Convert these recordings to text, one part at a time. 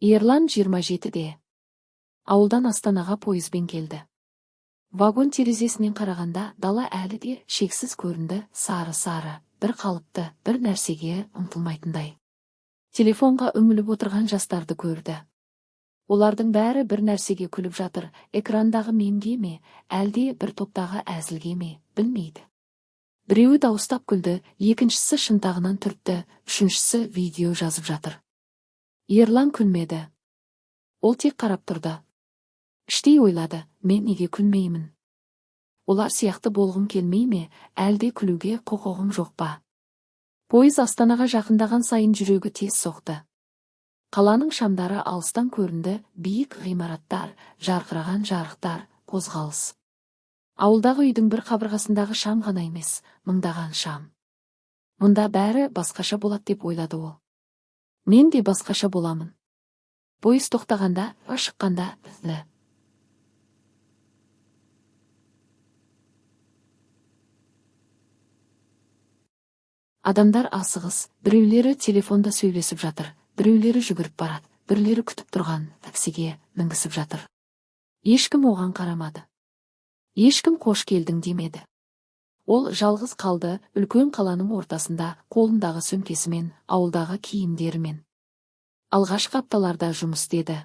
Ерлан 27-де. Ауылдан Астанаға пойызбен келді. Вагон терезесінен қарағанда дала әлі де шексіз көрінді, сары-сары, бір қалыпты, бір нәрсеге ұмтылмайтындай. Телефонға үңіліп отырған жастарды көрді. Олардың бәрі бір нәрсеге күліп жатыр, экрандағы мемге ме, әлде бір топтағы әзілге ме, білмейді. Біреуі дауыстап күлді, екіншісі шынтағынан түртті, үшіншісі видео жазып жатыр. Ерлан күлмеді. Ол тек қарап тұрды. Іштей ойлады: мен неге күлмеймін? Олар сияқты болғым келмей ме, әлде күлуге құқығым жоқ па? Пойыз Астанаға жақындаған сайын жүрегі тез соқты. Қаланың шамдары алыстан көрінді, биік ғимараттар, жарқыраған жарықтар, қозғалыс. Ауылдағы үйдің бір қабырғасындағы шам ғана емес, мыңдаған шам. Мұнда бәрі басқаша болады деп ойлады ол. Мен де басқаша боламын. Пойыз тоқтағанда, шыққанда, Адамдар асығыс, біреулері телефонда сөйлесіп жатыр, біреулері жүгіріп барады, біреулері күтіп тұрған таксиге мінгісіп жатыр. Ешкім оған қарамады. Ешкім қош келдің демеді. Ол жалғыз қалды, үлкен қаланың ортасында, қолындағы сөмкесімен, ауылдағы киімдерімен. Алғашқы апталарда жұмыс істеді.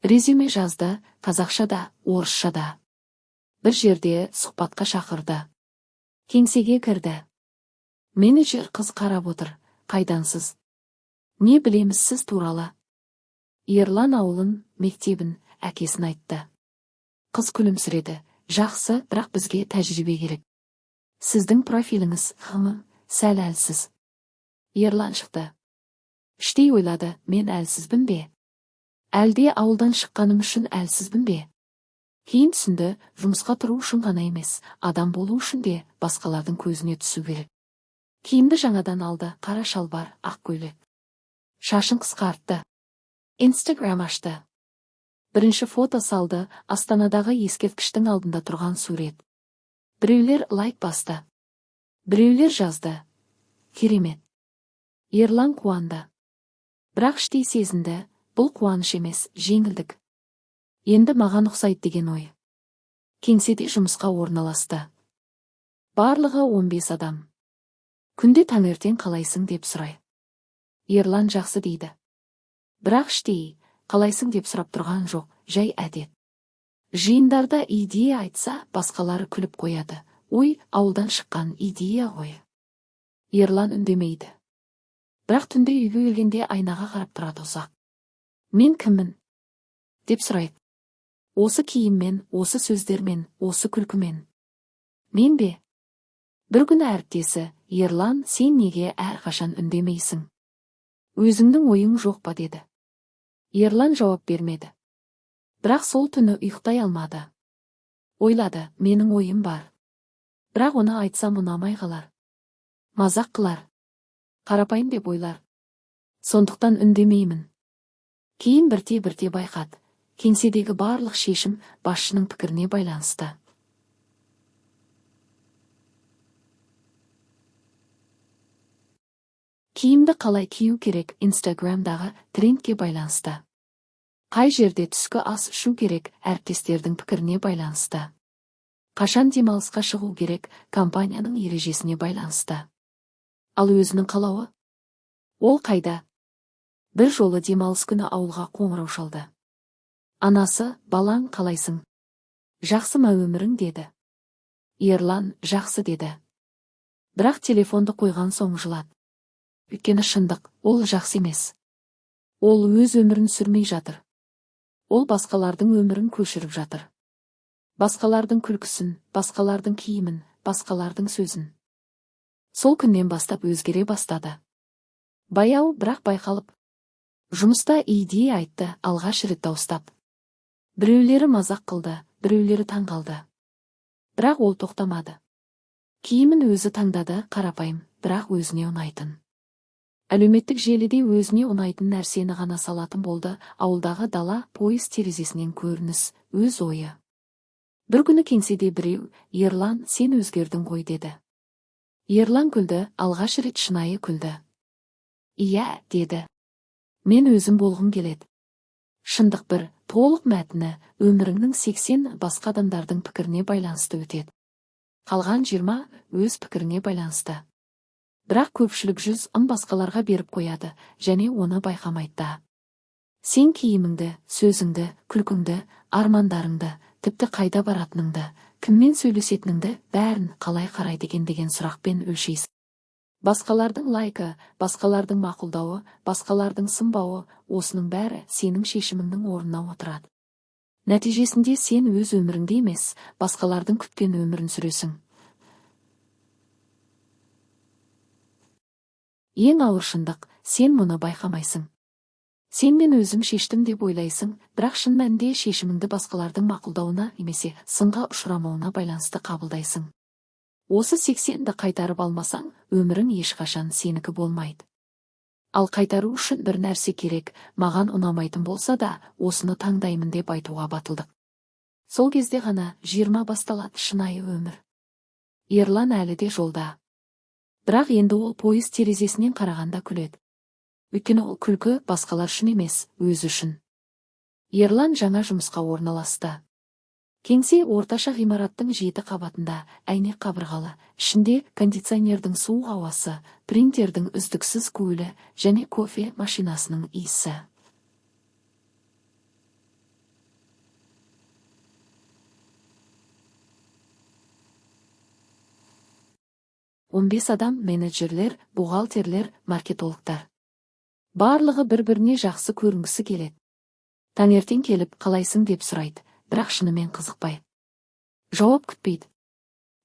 Резюме жазды, қазақша да, орысша да. Бір жерде сұхбатқа шақырды. Кеңсеге кірді. Менеджер қыз қарап отыр, қайдансыз? Не білеміз сіз туралы? Ерлан ауылын, мектебін, әкесін айтты. Қыз күлімсіреді. Жақсы, бірақ бізге тәжірибе керек. Сіздің профиліңіз, сәл әлсіз. Ерлан шықты. Іштей ойлады, мен әлсізбін бе? Әлде ауылдан шыққаным үшін әлсізбін бе? Кейін түсінді, жұмысқа тұру үшін ғана емес, адам болу үшін де басқалардың көзіне түсу керек. Киімді жаңадан алды, қара шалбар, ақ көйлек. Шашын қысқартты. Инстаграм ашты. Бірінші фото салды, Астанадағы ескерткіштің алдында тұрған сурет. Біреулер лайк басты. Біреулер жазды. Керемет. Ерлан қуанды. Бірақ іштей сезінді, бұл қуаныш емес, жеңілдік. Енді маған ұқсайды деген ой. Кеңседе жұмысқа орналасты. Барлығы 15 адам. Күнде таңертең қалайсың деп сұрай. Ерлан жақсы дейді. Бірақ іштей, қалайсың деп сұрап тұрған жоқ, жай әдет. Жиындарда идея айтса, басқалары күліп қояды. Ой, ауылдан шыққан идея ғой. Ерлан үндемейді. Бірақ түнде үйге келгенде айнаға қарап тұрады ұзақ. Мен кіммін? Деп сұрайды. Осы киіммен, осы сөздермен, осы күлкімен. Мен бе? Бір күні әріптесі, Ерлан, сен неге әрқашан үндемейсің? Өзіңнің ойың жоқ па деді. Ерлан жауап бермеді. Бірақ сол түні ұйықтай алмады. Ойлады, менің ойым бар. Бірақ оны айтсам ұнамай қалар. Мазақ қылар. Қарапайым деп ойлар. Сондықтан үндемеймін. Кейін бірте-бірте байқады. Кеңседегі барлық шешім басшының пікіріне байланысты. Киімді қалай кию керек Инстаграмдағы трендке байланысты. Қай жерде түскі ас ішу керек әріптестердің пікіріне байланысты. Қашан демалысқа шығу керек компанияның ережесіне байланысты. Ал өзінің қалауы? Ол қайда? Бір жолы демалыс күні ауылға қоңырау шалды. Анасы, балаң қалайсың? Жақсы ма өмірің деді. Ерлан, жақсы деді. Бірақ телефонды қойған соң жылады. Өйткені шындық, ол жақсы емес. Ол өз өмірін сүрмей жатыр. Ол басқалардың өмірін көшіріп жатыр. Басқалардың күлкісін, басқалардың киімін, басқалардың сөзін. Сол күннен бастап өзгере бастады. Баяу, бірақ байқалып. Жұмыста идея айтты, алғаш рет дауыстап. Біреулері мазақ қылды, біреулері таңғалды. Бірақ ол тоқтамады. Киімін өзі таңдады, қарапайым, бірақ өзіне ұнайтын. Әлеуметтік желіде өзіне ұнайтын нәрсені ғана салатын болды, ауылдағы дала пойыз терезесінен көрініс, өз ойы. Бір күні кеңседе біреу, Ерлан, сен өзгердің ғой деді. Ерлан күлді, алғаш рет шынайы күлді. Иә, деді. Мен өзім болғым келеді. Шындық бір, толық мәтіні: өміріңнің 80 басқа адамдардың пікіріне байланысты өтеді. Қалған 20 өз пікіріңе байланысты. Бірақ көпшілік 100-ын басқаларға беріп қояды және оны байқамайды да. Сен киіміңді, сөзіңді, күлкіңді, армандарыңды, тіпті қайда баратыныңды, кіммен сөйлесетініңді, бәрін қалай қарайды екен деген сұрақпен өлшейсің. Басқалардың лайкі, басқалардың мақұлдауы, басқалардың сынбауы – осының бәрі сенің шешіміңнің орнына отырады. Нәтижесінде сен өз өміріңді емес, басқалардың күткен өмірін сүресің. Ең ауыр шындық: сен мұны байқамайсың. Сен мен өзім шештім деп ойлайсың, бірақ шын мәнінде шешіміңді басқалардың мақұлдауына немесе сынға ұшырамауына байланысты қабылдайсың. Осы 80-ді қайтарып алмасаң, өмірің ешқашан сенікі болмайды. Ал қайтару үшін бір нәрсе керек: маған ұнамайтын болса да, осыны таңдаймын деп айтуға батылдық. Сол кезде ғана 20 басталады шынайы өмір. Ерлан әлі де жолда. Бірақ енді ол пойыз терезесінен қарағанда күледі. Өйткені ол күлкі басқалар үшін емес, өзі үшін. Ерлан жаңа жұмысқа орналасты. Кеңсе орташа ғимараттың жеті қабатында, әйнек қабырғалы, ішінде кондиционердің суық ауасы, принтердің үздіксіз гуілі және кофе машинасының иісі. 15 адам: менеджерлер, бухгалтерлер, маркетологтар. Барлығы бір-біріне жақсы көрінгісі келеді. Таңертең келіп, қалайсың деп сұрайды, бірақ шынымен қызықпай. Жауап күтпейді.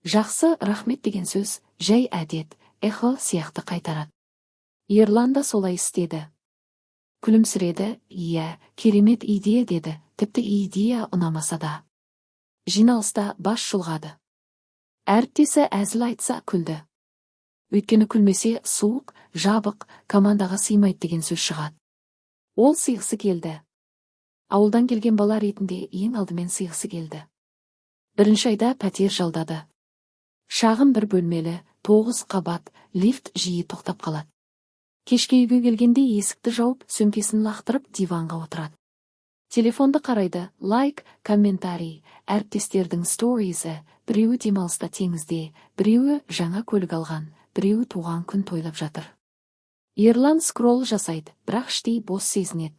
Жақсы, рахмет деген сөз жай әдет, эхо сияқты қайтарады. Ерлан да солай істеді. Күлімсіреді, иә, керемет идея деді, тіпті идея ұнамаса да. Жиналыста бас шұлғады. Әріптесі әзіл айтса, күлді. Өйткені күлмесе, суық, жабық, командаға сыймайды деген сөз шығады. Ол сыйғысы келді. Ауылдан келген бала ретінде ең алдымен сыйғысы келді. Бірінші айда пәтер жалдады. Шағын бір бөлмелі, тоғыз қабат, лифт жиі тоқтап қалады. Кешке үйге келгенде есікті жауып, сөмкесін лақтырып, диванға отырады. Телефонды қарайды: лайк, комментарий, әріптестердің сторизі, біреуі демалыста теңізде, біреуі жаңа көлік алған, біреуі туған күн тойлап жатыр. Ерлан скролл жасайды, бірақ іштей бос сезінеді.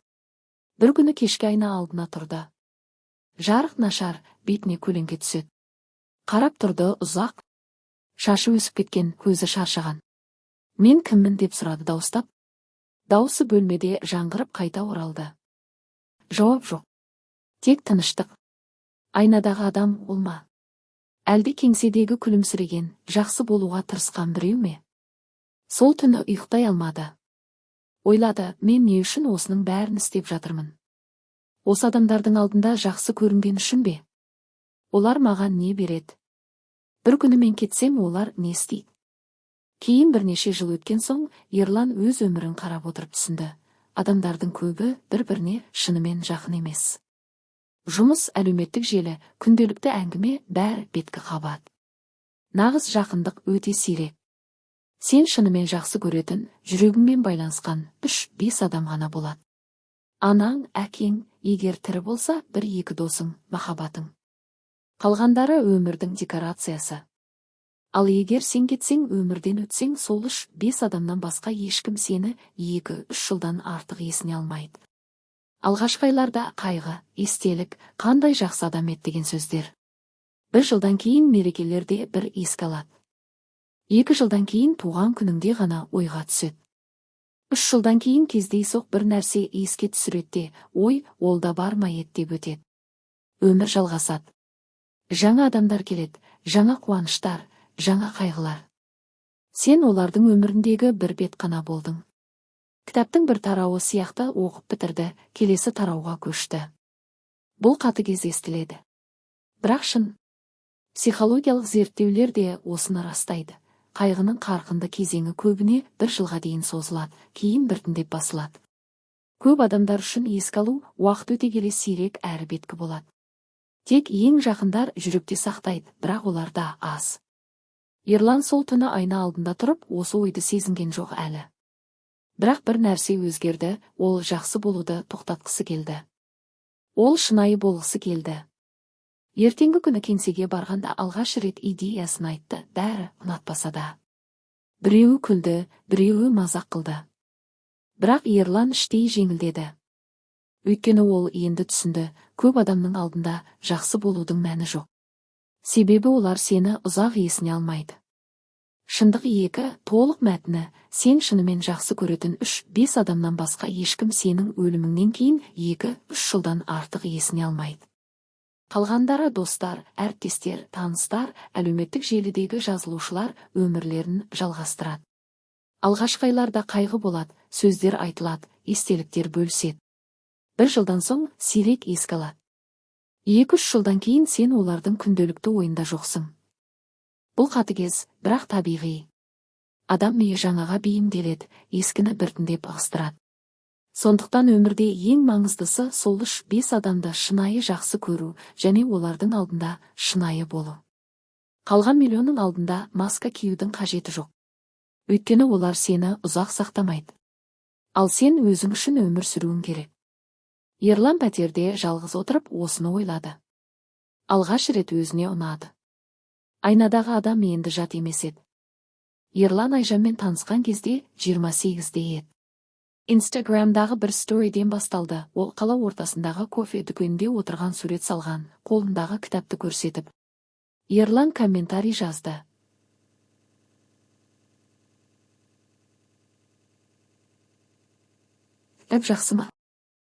Бір күні кешке айна алдына тұрды. Жарық нашар, бетіне көлеңке түседі. Қарап тұрды ұзақ. Шашы өсіп кеткен, көзі шаршаған. Мен кіммін деп сұрады дауыстап. Дауысы бөлмеде жаңғырып қайта оралды. Жауап жоқ. Тек тыныштық. Айнадағы адам ол ма? Әлде кеңседегі күлімсіреген, жақсы болуға тырысқан біреу ме? Сол түні ұйықтай алмады. Ойлады: мен не үшін осының бәрін істеп жатырмын? Осы адамдардың алдында жақсы көрінген үшін бе? Олар маған не береді? Бір күні мен кетсем, олар не істейді? Кейін бірнеше жыл өткен соң Ерлан өз өмірін қарап отырып түсінді. Адамдардың көбі бір-біріне шынымен жақын емес. Жұмыс, әлеуметтік желі, күнделікті әңгіме – бәрі беткі қабат. Нағыз жақындық өте сирек. Сен шынымен жақсы көретін, жүрегіңмен байланысқан үш, бес адам ғана болады. Анаң, әкең, егер тірі болса, бір екі досың, махаббатың. Қалғандары өмірдің декорациясы. Ал егер сен кетсең, өмірден өтсең, сол үш, бес адамнан басқа ешкім сені 2-3 жылдан артық есіне алмайды. Алғашқы айларда қайғы, естелік, қандай жақсы адам еді деген сөздер. Бір жылдан кейін мерекелерде бір еске алады. 2 жылдан кейін туған күніңде ғана ойға түседі. 3 жылдан кейін кездейсоқ бір нәрсе еске түсіреді де, ой, ол да бар ма еді деп өтеді. Өмір жалғасады. Жаңа адамдар келеді, жаңа қуаныштар, жаңа қайғылар. Сен олардың өміріндегі бір бет қана болдың. Кітаптың бір тарауы сияқты: оқып бітірді, келесі тарауға көшті. Бұл қатыгез естіледі. Бірақ шын. Психологиялық зерттеулер де осыны растайды. Қайғының қарқынды кезеңі көбіне бір жылға дейін созылады, кейін біртіндеп басылады. Көп адамдар үшін еске алу уақыт өте келе сирек әрі беткі болады. Тек ең жақындар жүректе сақтайды, бірақ олар да аз. Ерлан сол түні айна алдында тұрып, осы ойды сезінген жоқ әлі. Бірақ бір нәрсе өзгерді: ол жақсы болуды тоқтатқысы келді. Ол шынайы болғысы келді. Ертеңгі күні кеңсеге барғанда алғаш рет идеясын айтты, бәрі ұнатпаса да. Біреуі күлді, біреуі мазақ қылды. Бірақ Ерлан іштей жеңілдеді. Өйткені ол енді түсінді, көп адамның алдында жақсы болудың мәні жоқ. Себебі олар сені ұзақ есіне алмайды. Шындық 2, толық мәтіні, сен шынымен жақсы көретін 3-5 адамнан басқа ешкім сенің өліміңнен кейін 2-3 жылдан артық есіне алмайды. Қалғандары достар, әріптестер, таныстар, әлеуметтік желідегі жазылушылар өмірлерін жалғастырады. Алғашқы айларда қайғы болады, сөздер айтылады, естеліктер бөліседі. Бір жылдан соң сирек еске алады. 2-3 жылдан кейін сен олардың күнделікті ойында жоқсың. Бұл қатыгез, бірақ табиғи. Адам миы жаңаға бейімделеді, ескіні біртіндеп ығыстырады. Сондықтан өмірде ең маңыздысы сол 3-5 адамды шынайы жақсы көру және олардың алдында шынайы болу. Қалған миллионның алдында маска киюдің қажеті жоқ. Өйткені олар сені ұзақ сақтамайды. Ал сен өзің үшін өмір сүруің керек. Ерлан пәтерде жалғыз отырып осыны ойлады. Алғаш рет өзіне ұнады. Айнадағы адам енді жат емес еді. Ерлан Айжанмен танысқан кезде 28-де еді. Инстаграмдағы бір сториден басталды. Ол қала ортасындағы кофе дүкенінде отырған сурет салған, қолындағы кітапты көрсетіп. Ерлан комментарий жазды. Кітап жақсы ма?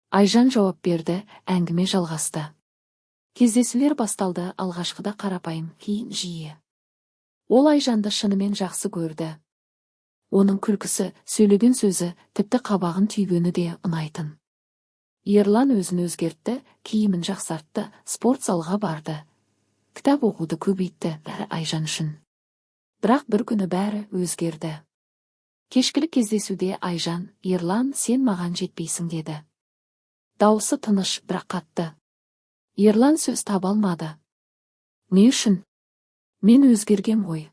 Айжан жауап берді, әңгіме жалғасты. Кездесулер басталды, алғашқыда қарапайым, кейін жиі. Ол Айжанды шынымен жақсы көрді. Оның күлкісі, сөйлеген сөзі, тіпті қабағын түйгені де ұнайтын. Ерлан өзін өзгертті, киімін жақсартты, спорт залға барды. Кітап оқуды көбейтті, бәрі Айжан үшін. Бірақ бір күні бәрі өзгерді. Кешкілік кездесуде Айжан, Ерлан, сен маған жетпейсің деді. Дауысы тыныш, бірақ қатты. Ерлан сөз таба алмады. Не үшін? Мен өзгергем ғой,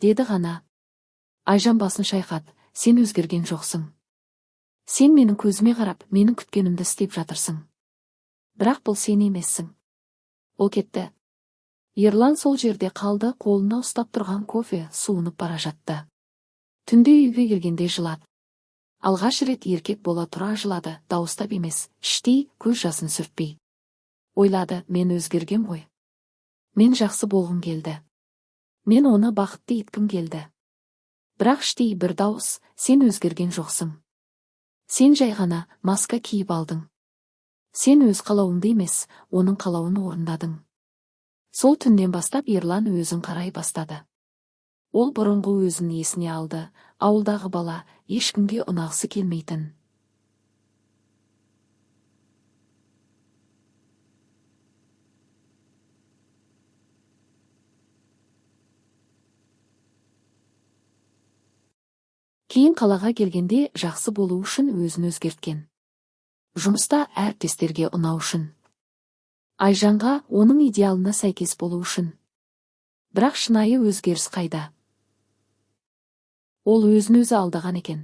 деді ғана. Айжан басын шайқады, сен өзгерген жоқсың. Сен менің көзіме қарап, менің күткенімді істеп жатырсың. Бірақ бұл сен емессің. Ол кетті. Ерлан сол жерде қалды, қолына ұстап тұрған кофе суынып бара жатты. Түнде үйге келгенде жылады. Алғаш рет еркек бола тұра жылады, дауыстап емес, іштей көз жасын сүртпей. Ойлады, мен өзгергем ғой. Мен жақсы болғым келді. Мен оны бақытты еткім келді. Бірақ іштей бір дауыс, сен өзгерген жоқсың. Сен жай ғана маска киіп алдың. Сен өз қалауыңды емес, оның қалауын орындадың. Сол түннен бастап Ерлан өзін қарай бастады. Ол бұрынғы өзін есіне алды, ауылдағы бала, ешкімге ұнағысы келмейтін. Кейін қалаға келгенде жақсы болу үшін өзін өзгерткен. Жұмыста әріптестерге ұнау үшін. Айжанға оның идеалына сәйкес болу үшін. Бірақ шынайы өзгеріс қайда? Ол өзін өзі алдаған екен.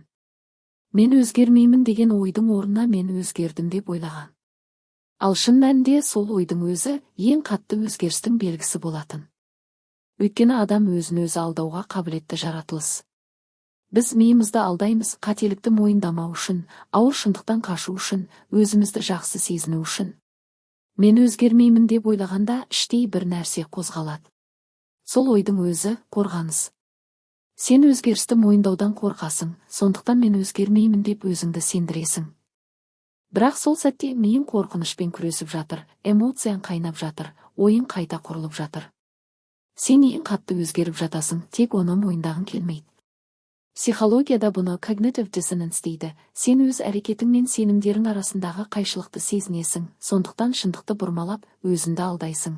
Мен өзгермеймін деген ойдың орнына мен өзгердім деп ойлаған. Ал шын мәнінде сол ойдың өзі ең қатты өзгерістің белгісі болатын. Өйткені адам өзін өзі алдауға қабілетті жаратылыс. Біз миымызды алдаймыз, қателікті мойындамау үшін, ауыр шындықтан қашу үшін, өзімізді жақсы сезіну үшін. Мен өзгермеймін деп ойлағанда іштей бір нәрсе қозғалады. Сол ойдың өзі қорғаныс. Сен өзгерісті мойындаудан қорқасың, сондықтан мен өзгермеймін деп өзіңді сендіресің. Бірақ сол сәтте миың қорқынышпен күресіп жатыр, эмоцияң қайнап жатыр, ойың қайта құрылып жатыр. Сен ең қатты өзгеріп жатасың, тек оны мойындағың келмейді. Психологияда бұны cognitive dissonance дейді. Сен өз әрекетің мен сенімдерің арасындағы қайшылықты сезінесің, сондықтан шындықты бұрмалап, өзіңді алдайсың.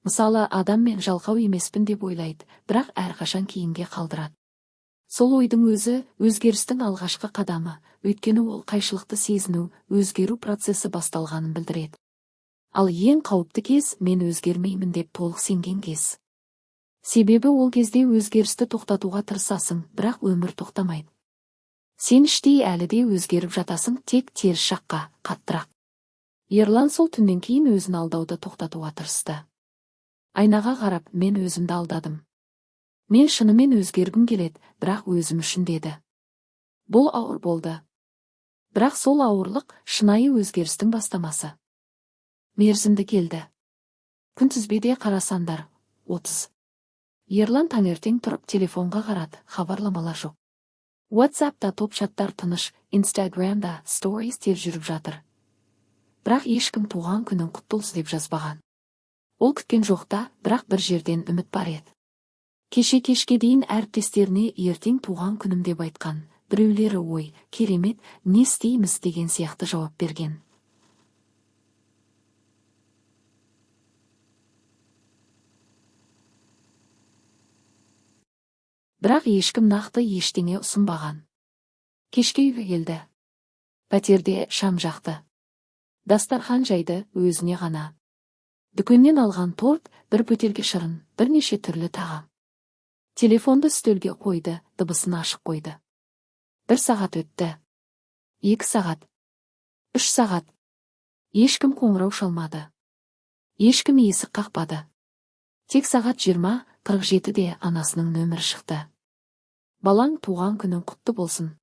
Мысалы, адам мен жалқау емеспін деп ойлайды, бірақ әрқашан кейінге қалдырады. Сол ойдың өзі өзгерістің алғашқы қадамы, өйткені ол қайшылықты сезіну, өзгеру процесі басталғанын білдіреді. Ал ең қауіпті кез мен өзгермеймін деп толық сенген кез. Себебі ол кезде өзгерісті тоқтатуға тырысасың, бірақ өмір тоқтамайды. Сен іштей әлі де өзгеріп жатасың, тек теріс жаққа, қаттырақ. Ерлан сол түннен кейін өзін алдауды тоқтатуға тырысты. Айнаға қарап, мен өзімді алдадым. Мен шынымен өзгергім келеді, бірақ өзім үшін деді. Бұл ауыр болды. Бірақ сол ауырлық шынайы өзгерістің бастамасы. Мерзімді келді. Күнтізбеде қара сандар 30. Ерлан таңертең тұрып телефонға қарады, хабарламалар жоқ. WhatsAppта топ чаттар тыныш, Instagramда стористер жүріп жатыр. Бірақ ешкім туған күнің құтты болсын деп жазбаған. Ол күткен жоқ та, бірақ бір жерден үміт бар еді. Кеше кешке дейін әріптестеріне ертең туған күнім деп айтқан. Біреулері ой, керемет, не істейміз деген сияқты жауап берген. Бірақ ешкім нақты ештеңе ұсынбаған. Кешке үйге келді. Пәтерде шам жақты. Дастархан жайды өзіне ғана. Дүкеннен алған торт, бір бөтелке шырын, бірнеше түрлі тағам. Телефонды үстелге қойды, дыбысын ашық қойды. 1 сағат өтті. 2 сағат. 3 сағат. Ешкім қоңырау шалмады. Ешкім есік қақпады. Тек сағат 20:47-де анасының нөмірі шықты. Балаң туған күнің құтты болсын.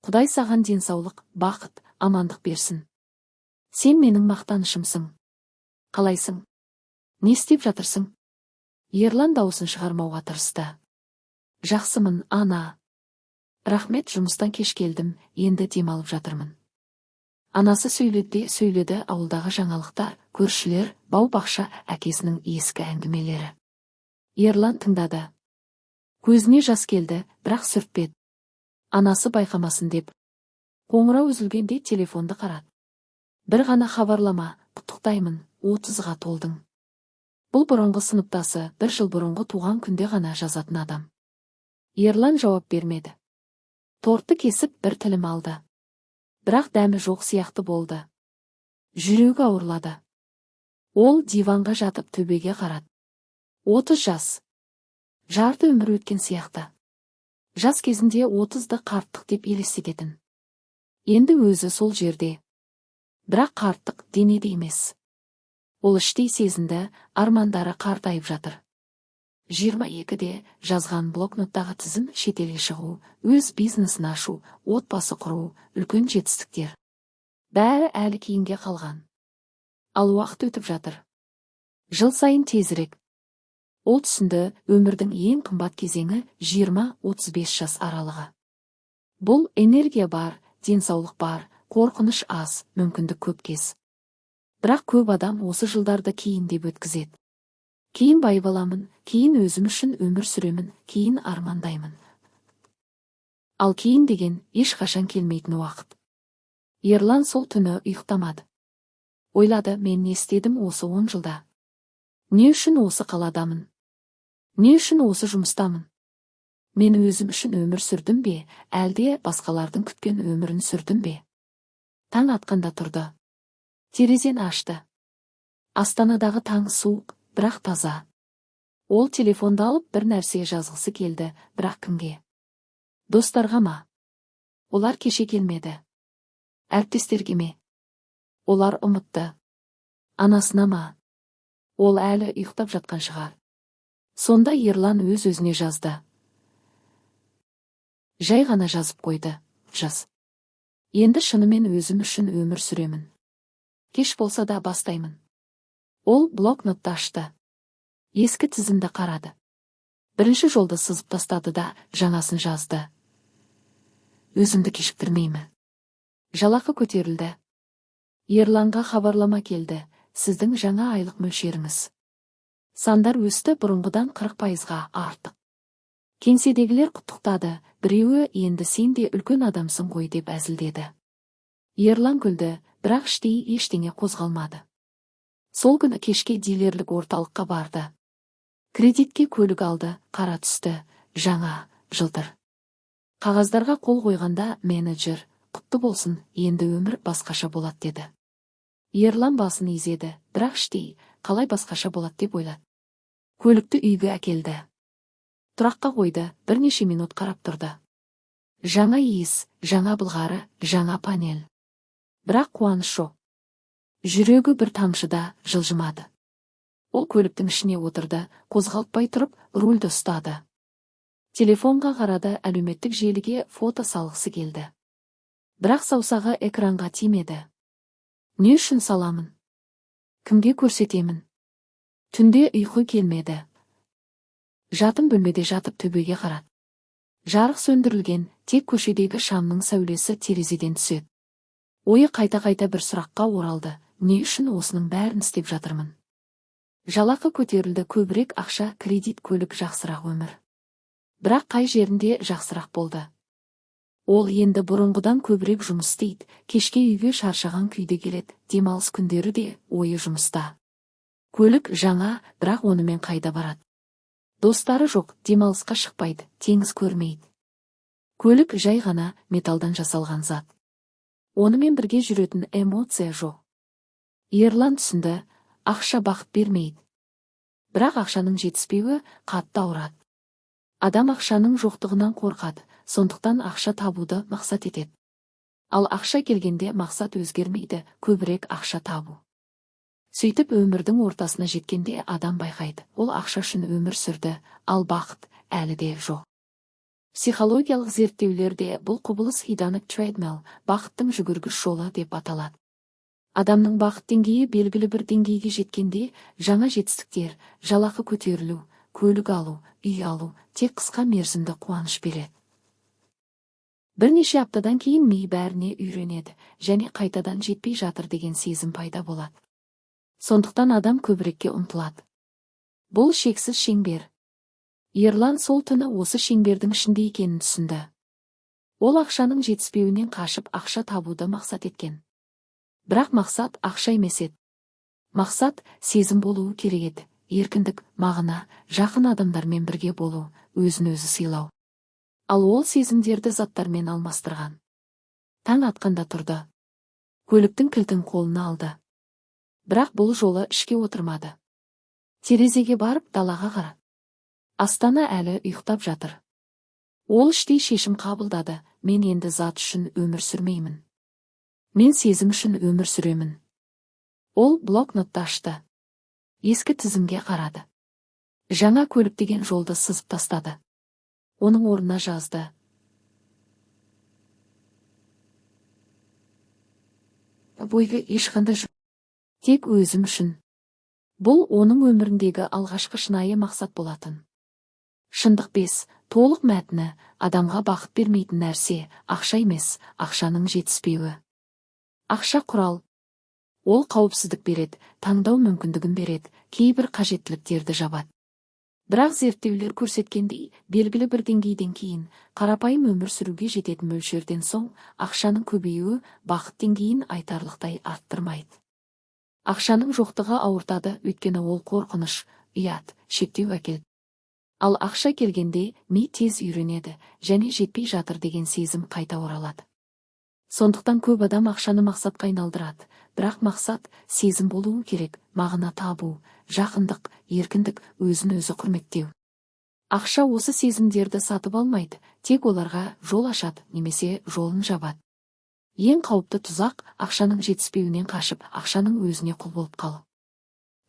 Құдай саған денсаулық, бақыт, амандық берсін. Сен менің мақтанышымсың. Қалайсың? Не істеп жатырсың? Ерлан даусын шығармауға тырысты. Жақсымын, ана. Рахмет, жұмыстан кеш келдім, енді демалып жатырмын. Анасы сөйледі, сөйледі ауылдағы жаңалықтар, көршілер, бау-бақша, әкесінің ескі әңгімелері. Ерлан тыңдады. Көзіне жас келді, бірақ сүртпеді. Анасы байқамасын деп. Қоңырау үзілгенде телефонды қарады. Бір ғана хабарлама, құттықтаймын, 30-ға толдың. Бұл бұрынғы сыныптасы, бір жыл бұрынғы туған күнде ғана жазатын адам. Ерлан жауап бермеді. Тортты кесіп бір тілім алды. Бірақ дәмі жоқ сияқты болды. Жүрегі ауырлады. Ол диванға жатып төбеге қарады. 30 жас. Жарты өмір өткен сияқты. Жас кезінде 30-ды қарттық деп елестететін. Енді өзі сол жерде. Бірақ қарттық денеде емес. Ол іштей сезінді, армандары қартайып жатыр. 22-де жазған блокноттағы тізім шетелге шығу, өз бизнесін ашу, отбасы құру, үлкен жетістіктер. Бәрі әлі кейінге қалған. Ал уақыт өтіп жатыр. Жыл сайын тезірек. Ол түсінді, өмірдің ең қымбат кезеңі 20-35 жас аралығы. Бұл энергия бар, денсаулық бар, қорқыныш аз, мүмкіндік көп кез. Бірақ көп адам осы жылдарды кейін деп өткізеді. Кейін байып аламын, кейін өзім үшін өмір сүремін, кейін армандаймын. Ал кейін деген ешқашан келмейтін уақыт. Ерлан сол түні ұйықтамады. Ойлады, мен не істедім осы 10 жылда? Не үшін осы қаладамын? Не үшін осы жұмыстамын? Мен өзім үшін өмір сүрдім бе, әлде басқалардың күткен өмірін сүрдім бе? Таң атқанда тұрды. Терезені ашты. Астанадағы таң суық, бірақ таза. Ол телефонды алып бір нәрсе жазғысы келді, бірақ кімге? Достарға ма? Олар кеше келмеді. Әріптестерге ме? Олар ұмытты. Анасына ма? Ол әлі ұйықтап жатқан шығар. Сонда Ерлан өз-өзіне жазды. Жай ғана жазып қойды. Жаз. Енді шынымен өзім үшін өмір сүремін. Кеш болса да бастаймын. Ол блокнотты ашты. Ескі тізімді қарады. Бірінші жолды сызып тастады да жаңасын жазды. Өзімді кешіктірмеймін. Жалақы көтерілді. Ерланға хабарлама келді. Сіздің жаңа айлық мөлшеріңіз. Сандар өсті, бұрынғыдан 40%-ға артық. Кеңседегілер құттықтады, біреуі енді сен де үлкен адамсың ғой деп әзілдеді. Ерлан күлді, бірақ іштей ештеңе қозғалмады. Сол күні кешке дилерлік орталыққа барды. Кредитке көлік алды, қара түсті, жаңа, жылтыр. Қағаздарға қол қойғанда менеджер, құтты болсын, енді өмір басқаша болады деді. Ерлан басын изеді, бірақ іштей, қалай басқаша болады деп ойлады. Көлікті үйге әкелді. Тұраққа қойды, бірнеше минут қарап тұрды. Жаңа иіс, жаңа былғары, жаңа панель. Бірақ қуаныш жоқ. Жүрегі бір тамшы да жылжымады. Ол көліктің ішіне отырды, қозғалтпай тұрып, рульді ұстады. Телефонға қарады, әлеуметтік желіге фото салғысы келді. Бірақ саусағы экранға тимеді. Не үшін саламын? Кімге көрсетемін? Түнде ұйқы келмеді. Жатын бөлмеде жатып төбеге қарады. Жарық сөндірілген, тек көшедегі шамның сәулесі терезеден түседі. Ойы қайта-қайта бір сұраққа оралды: не үшін осының бәрін істеп жатырмын? Жалақы көтерілді, көбірек ақша, кредит, көлік, жақсырақ өмір. Бірақ қай жерінде жақсырақ болды? Ол енді бұрынғыдан көбірек жұмыс істейді, кешке үйге шаршаған күйде келеді, демалыс күндері де ойы жұмыста. Көлік жаңа, бірақ онымен қайда барады? Достары жоқ, демалысқа шықпайды, теңіз көрмейді. Көлік жай ғана металдан жасалған зат. Онымен бірге жүретін эмоция жоқ. Ерлан түсінді, ақша бақыт бермейді. Бірақ ақшаның жетіспеуі қатты ауырады. Адам ақшаның жоқтығынан қорқады, сондықтан ақша табуды мақсат етеді. Ал ақша келгенде мақсат өзгермейді, көбірек ақша табу. Сөйтіп өмірдің ортасына жеткенде адам байқайды, ол ақша үшін өмір сүрді, ал бақыт әлі де жоқ. Психологиялық зерттеулерде бұл құбылыс hedonic treadmill, бақыттың жүгіргіш жолы деп аталады. Адамның бақыт деңгейі белгілі бір деңгейге жеткенде жаңа жетістіктер, жалақы көтерілу, көлік алу, үй алу тек қысқа мерзімді қуаныш береді. Бірнеше аптадан кейін ми бәріне үйренеді және қайтадан жетпей жатыр деген сезім пайда болады. Сондықтан адам көбірекке ұмтылады. Бұл шексіз шеңбер. Ерлан сол түні осы шеңбердің ішінде екенін түсінді. Ол ақшаның жетіспеуінен қашып, ақша табуды мақсат еткен. Бірақ мақсат ақша емес еді. Мақсат сезім болуы керек еді. Еркіндік, мағына, жақын адамдармен бірге болу, өзін өзі сыйлау. Ал ол сезімдерді заттармен алмастырған. Таң атқанда тұрды. Көліктің кілтін қолына алды. Бірақ бұл жолы ішке отырмады. Терезеге барып далаға қарады. Астана әлі ұйықтап жатыр. Ол іштей шешім қабылдады: мен енді зат үшін өмір сүрмеймін. Мен сезім үшін өмір сүремін. Ол блокнотты ашты. Ескі тізімге қарады. Жаңа көлік деген жолды сызып тастады. Оның орнына жазды: бойғы ешқандай тек өзім үшін. Бұл оның өміріндегі алғашқы шынайы мақсат болатын. Шындық 5. Толық мәтіні: адамға бақыт бермейтін нәрсе ақша емес, ақшаның жетіспеуі. Ақша құрал. Ол қауіпсіздік береді, таңдау мүмкіндігін береді, кейбір қажеттіліктерді жабады. Бірақ зерттеулер көрсеткендей, белгілі бір деңгейден кейін, қарапайым өмір сүруге жететін мөлшерден соң, ақшаның көбеюі бақыт деңгейін айтарлықтай арттырмайды. Ақшаның жоқтығы ауыртады, өйткені ол қорқыныш, ұят, шектеу әкеледі. Ал ақша келгенде ми тез үйренеді және жетпей жатыр деген сезім қайта оралады. Сондықтан көп адам ақшаны мақсатқа айналдырады, бірақ мақсат сезім болуы керек, мағына табу, жақындық, еркіндік, өзін өзі құрметтеу. Ақша осы сезімдерді сатып алмайды, тек оларға жол ашады немесе жолын жабады. Ең қауіпті тұзақ ақшаның жетіспеуінен қашып, ақшаның өзіне құл болып қалу.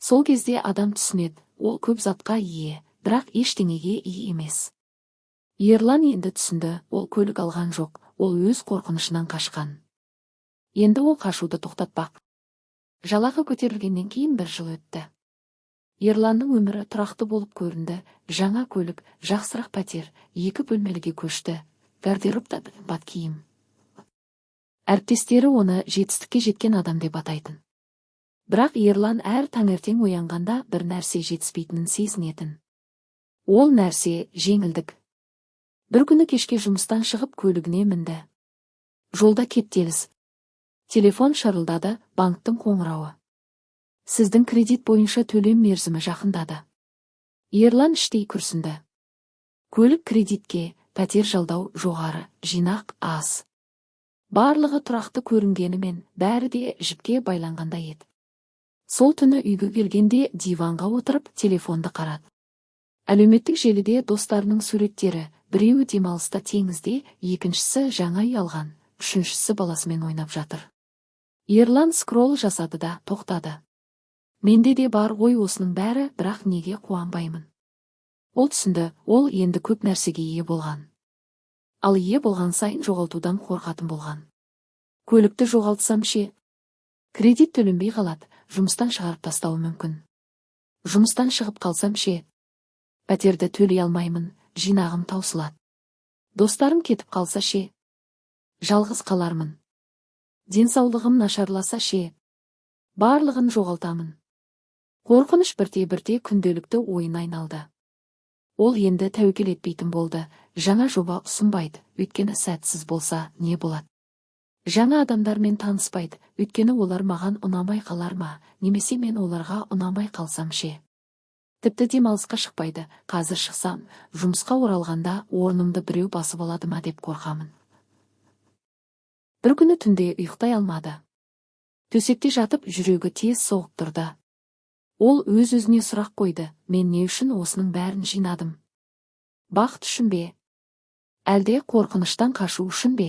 Сол кезде адам түсінеді, ол көп затқа ие, бірақ ештеңеге ие емес. Ерлан енді түсінді, ол көлік алған жоқ, ол өз қорқынышынан қашқан. Енді ол қашуды тоқтатпақ. Жалақы көтерілгеннен кейін бір жыл өтті. Ерланның өмірі тұрақты болып көрінді, жаңа көлік, жақсырақ пәтер, 2 бөлмеліге көшті, гардеробта қымбат киім. Әріптестері оны жетістікке жеткен адам деп атайтын. Бірақ Ерлан әр таңертең оянғанда бір нәрсе жетіспейтінін сезінетін. Ол нәрсе жеңілдік. Бір күні кешке жұмыстан шығып көлігіне мінді. Жолда кептеліс. Телефон шырылдады, банктің қоңырауы. Сіздің кредит бойынша төлем мерзімі жақындады. Ерлан іштей күрсінді. Көлік кредитке, пәтер жалдау жоғары, жинақ аз. Барлығы тұрақты көрінгенімен, бәрі де жіпке байланғандай еді. Сол түні үйге келгенде диванға отырып телефонды қарады. Әлеуметтік желіде достарының суреттері, біреуі демалыста теңізде, екіншісі жаңа үй алған, үшіншісі баласымен ойнап жатыр. Ерлан скролл жасады да тоқтады. Менде де бар ғой осының бәрі, бірақ неге қуанбаймын? Ол түсінді, ол енді көп нәрсеге ие болған. Ал ие болған сайын жоғалтудан қорқатын болған. Көлікті жоғалтсам ше? Кредит төленбей қалады, жұмыстан шығарып тастауы мүмкін. Жұмыстан шығып қалсам ше? Пәтерді төлей алмаймын, жинағым таусылады. Достарым кетіп қалса ше? Жалғыз қалармын. Денсаулығым нашарласа ше? Барлығын жоғалтамын. Қорқыныш бірте-бірте күнделікті ойын айналды. Ол енді тәуекел етпейтін болды, жаңа жоба ұсынбайды, өйткені сәтсіз болса не болады? Жаңа адамдармен таныспайды, өйткені олар маған ұнамай қалар ма, немесе мен оларға ұнамай қалсам ше? Тіпті демалысқа шықпайды, қазір шықсам, жұмысқа оралғанда орнымды біреу басып алады ма деп қорқамын. Бір күні түнде ұйықтай алмады. Төсекте жатып жүрегі тез соғып тұрды. Ол өз-өзіне сұрақ қойды, мен не үшін осының бәрін жинадым? Бақыт үшін бе? Әлде қорқыныштан қашу үшін бе?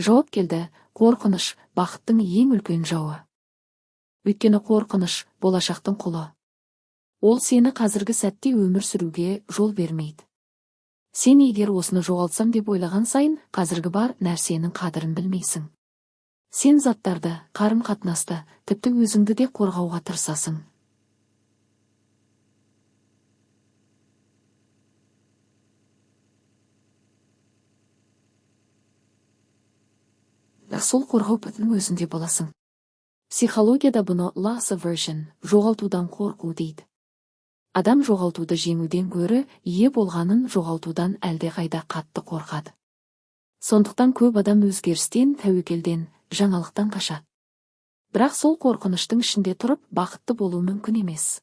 Жауап келді, қорқыныш бақыттың ең үлкен жауы. Өйткені қорқыныш болашақтың құлы. Ол сені қазіргі сәтте өмір сүруге жол бермейді. Сен егер осыны жоғалтсам деп ойлаған сайын, қазіргі бар нәрсенің қадірін білмейсің. Сен заттарды, қарым-қатынасты, тіпті өзіңді де қорғауға тырысасың. Сол қорғау бүтін өзінде боласың. Психологияда бұны loss aversion, жоғалтудан қорқу дейді. Адам жоғалтуды жеңуден гөрі, ие болғанын жоғалтудан әлдеқайда қатты қорқады. Сондықтан көп адам өзгерістен, тәуекелден, жаңалықтан қашады. Бірақ сол қорқыныштың ішінде тұрып, бақытты болу мүмкін емес.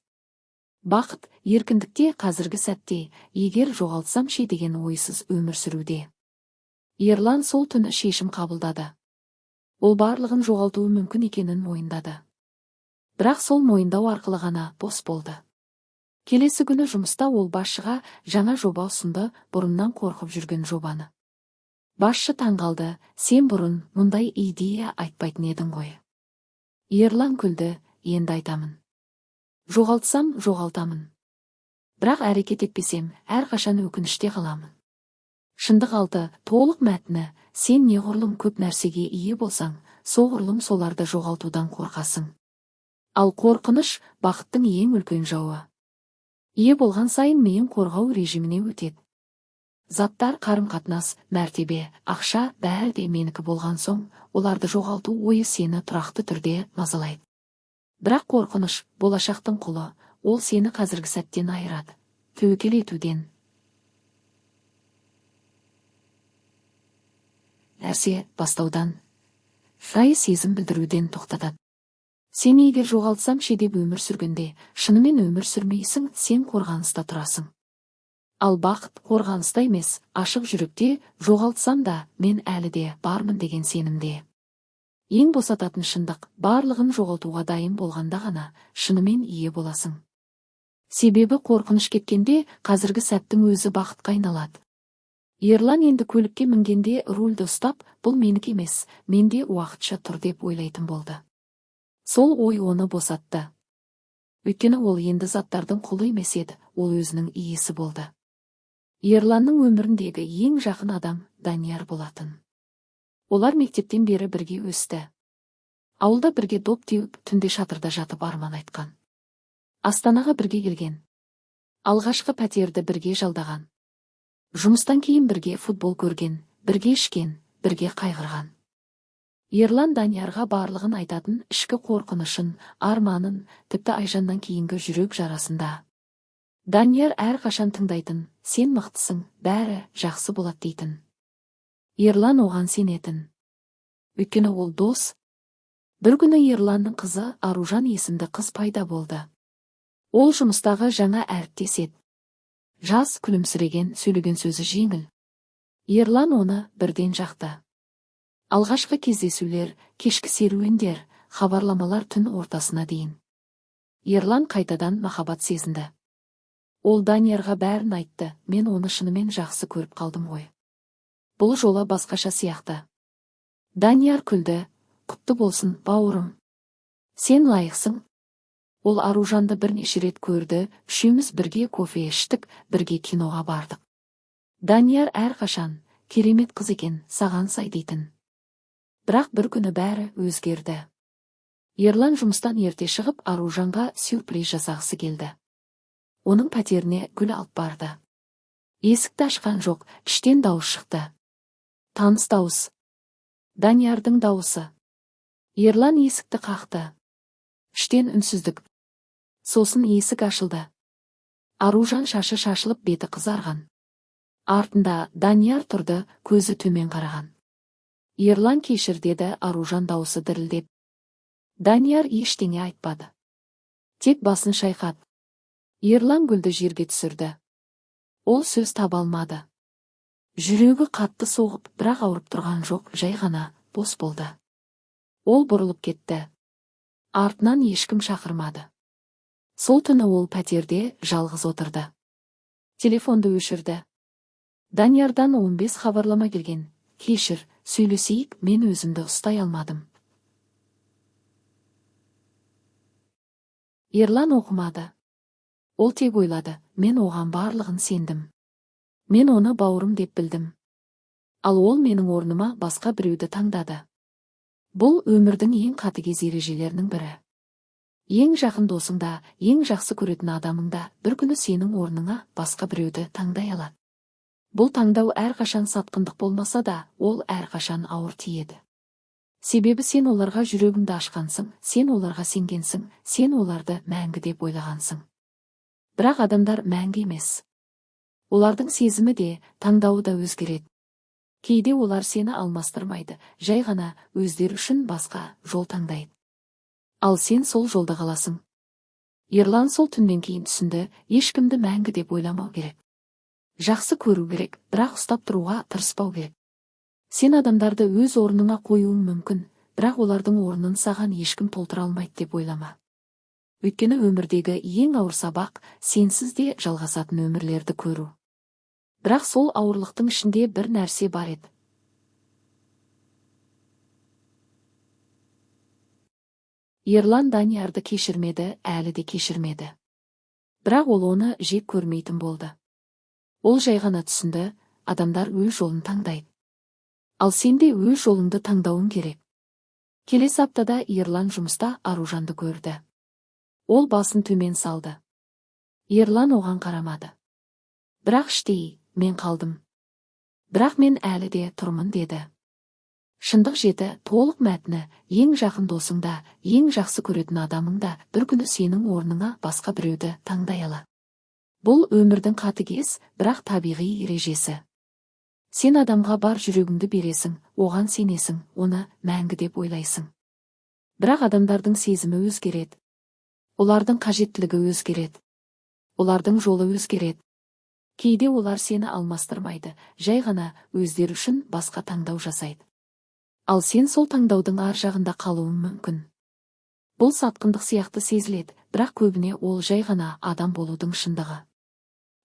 Бақыт еркіндікте, қазіргі сәтте, егер жоғалтсам ше деген ойсыз өмір сүруде. Ерлан сол түні шешім қабылдады. Ол барлығын жоғалтуы мүмкін екенін мойындады. Бірақ сол мойындау арқылы ғана бос болды. Келесі күні жұмыста ол басшыға жаңа жоба ұсынды, бұрыннан қорқып жүрген жобаны. Басшы таңғалды, сен бұрын мұндай идея айтпайтын едің ғой. Ерлан күлді, енді айтамын. Жоғалтсам, жоғалтамын. Бірақ әрекет етпесем, әрқашан өкініште қаламын. Шындық алты, толық мәтіні, сен неғұрлым көп нәрсеге ие болсаң, соғұрлым соларды жоғалтудан қорқасың. Ал қорқыныш бақыттың ең үлкен жауы. Ие болған сайын миың қорғау режиміне өтеді. Заттар, қарым-қатынас, мәртебе, ақша бәрі де менікі болған соң, оларды жоғалту ойы сені тұрақты түрде мазалайды. Бірақ қорқыныш болашақтың құлы, ол сені қазіргі сәттен айырады, тәуекел етуден. Нәрсе бастаудан, райы сезім білдіруден тоқтатады. Сен егер жоғалтсам ше деп өмір сүргенде, шынымен өмір сүрмейсің, сен қорғаныста тұрасың. Ал бақыт қорғаныста емес, ашық жүректе, жоғалтсам да, мен әлі де бармын деген сенімде. Ең босататын шындық, барлығын жоғалтуға дайын болғанда ғана шынымен ие боласың. Себебі қорқыныш кеткенде, қазіргі сәттің өзі бақытқа айналады. Ерлан енді көлікке мінгенде рульді ұстап, бұл менікі емес, менде уақытша тұр деп ойлайтын болды. Сол ой оны босатты. Өйткені ол енді заттардың құлы емес еді, ол өзінің иесі болды. Ерланның өміріндегі ең жақын адам Данияр болатын. Олар мектептен бері бірге өсті. Ауылда бірге доп теуіп, түнде шатырда жатып арман айтқан. Астанаға бірге келген. Алғашқы пәтерді бірге жалдаған. Жұмыстан кейін бірге футбол көрген, бірге ішкен, бірге қайғырған. Ерлан Даниярға барлығын айтатын, ішкі қорқынышын, арманын, тіпті Айжаннан кейінгі жүрек жарасында. Данияр әрқашан тыңдайтын, сен мықтысың, бәрі жақсы болады дейтін. Ерлан оған сенетін. Өйткені ол дос. Бір күні Ерланның қызы Аружан есімді қыз пайда болды. Ол жұмыстағы жаңа әріптес еді. Жас, күлімсіреген, сөйлеген сөзі жеңіл. Ерлан оны бірден жақты. Алғашқы кездесулер, кешкі серуендер, хабарламалар түн ортасына дейін. Ерлан қайтадан махаббат сезінді. Ол Даниярға бәрін айтты, мен оны шынымен жақсы көріп қалдым ғой. Бұл жолы басқаша сияқты. Данияр күлді, Құтты болсын, бауырым. Сен лайықсың. Ол Аружанды бірнеше рет көрді, үшеуміз бірге кофе іштік, бірге киноға бардық. Данияр әрқашан, керемет қыз екен, саған сай дейтін. Бірақ бір күні бәрі өзгерді. Ерлан жұмыстан ерте шығып, Аружанға сюрприз жасағысы келді. Оның пәтеріне гүл алып барды. Есікті ашқан жоқ, іштен дауыс шықты. Таныс дауыс. Даниярдың дауысы. Ерлан есікті қақты. Іштен үнсіздік. Сосын есік ашылды. Аружан шашы шашылып, беті қызарған. Артында Данияр тұрды, көзі төмен қараған. Ерлан, кешір, деді Аружан дауысы дірілдеп. Данияр ештеңе айтпады. Тек басын шайқады. Ерлан гүлді жерге түсірді. Ол сөз таба алмады. Жүрегі қатты соғып, бірақ ауырып тұрған жоқ, жай ғана бос болды. Ол бұрылып кетті. Артынан ешкім шақырмады. Сол түні ол пәтерде жалғыз отырды. Телефонды өшірді. Даниярдан 15 хабарлама келген. Кешір, сөйлесейік, мен өзімді ұстай алмадым. Ерлан оқымады. Ол тек ойлады, мен оған барлығын сендім. Мен оны бауырым деп білдім. Ал ол менің орныма басқа біреуді таңдады. Бұл өмірдің ең қатыгез ережелерінің бірі. Ең жақын досың да, ең жақсы көретін адамың да бір күні сенің орныңа басқа біреуді таңдай алады. Бұл таңдау әрқашан сатқындық болмаса да, ол әрқашан ауыр тиеді. Себебі сен оларға жүрегіңді ашқансың, сен оларға сенгенсің, сен оларды мәңгі деп ойлағансың. Бірақ адамдар мәңгі емес. Олардың сезімі де, таңдауы да өзгереді. Кейде олар сені алмастырмайды, жай ғана өздері үшін басқа жол таңдайды. Ал сен сол жолда қаласың. Ерлан сол түннен кейін түсінді, ешкімді мәңгі деп ойламау керек. Жақсы көру керек, бірақ ұстап тұруға тырыспау керек. Сен адамдарды өз орныңа қоюың мүмкін, бірақ олардың орнын саған ешкім толтыра алмайды деп ойлама. Өйткені өмірдегі ең ауыр сабақ сенсіз де жалғасатын өмірлерді көру. Бірақ сол ауырлықтың ішінде бір нәрсе бар еді. Ерлан Даниярды кешірмеді, әлі де кешірмеді. Бірақ ол оны жек көрмейтін болды. Ол жай ғана түсінді, адамдар өз жолын таңдайды. Ал сен де өз жолыңды таңдауың керек. Келесі аптада Ерлан жұмыста Аружанды көрді. Ол басын төмен салды. Ерлан оған қарамады. Бірақ іштей, мен қалдым. Бірақ мен әлі де тұрмын, деді. Шындық жеті, толық мәтіні, ең жақын досың да, ең жақсы көретін адамың да бір күні сенің орныңа басқа біреуді таңдай алады. Бұл өмірдің қатыгез, бірақ табиғи ережесі. Сен адамға бар жүрегіңді бересің, оған сенесің, оны мәңгі деп ойлайсың. Бірақ адамдардың сезімі өзгереді. Олардың қажеттілігі өзгереді. Олардың жолы өзгереді. Кейде олар сені алмастырмайды, жай ғана өздері үшін басқа таңдау жасайды. Ал сен сол таңдаудың ар жағында қалуың мүмкін. Бұл сатқындық сияқты сезіледі, бірақ көбіне ол жай ғана адам болудың шындығы.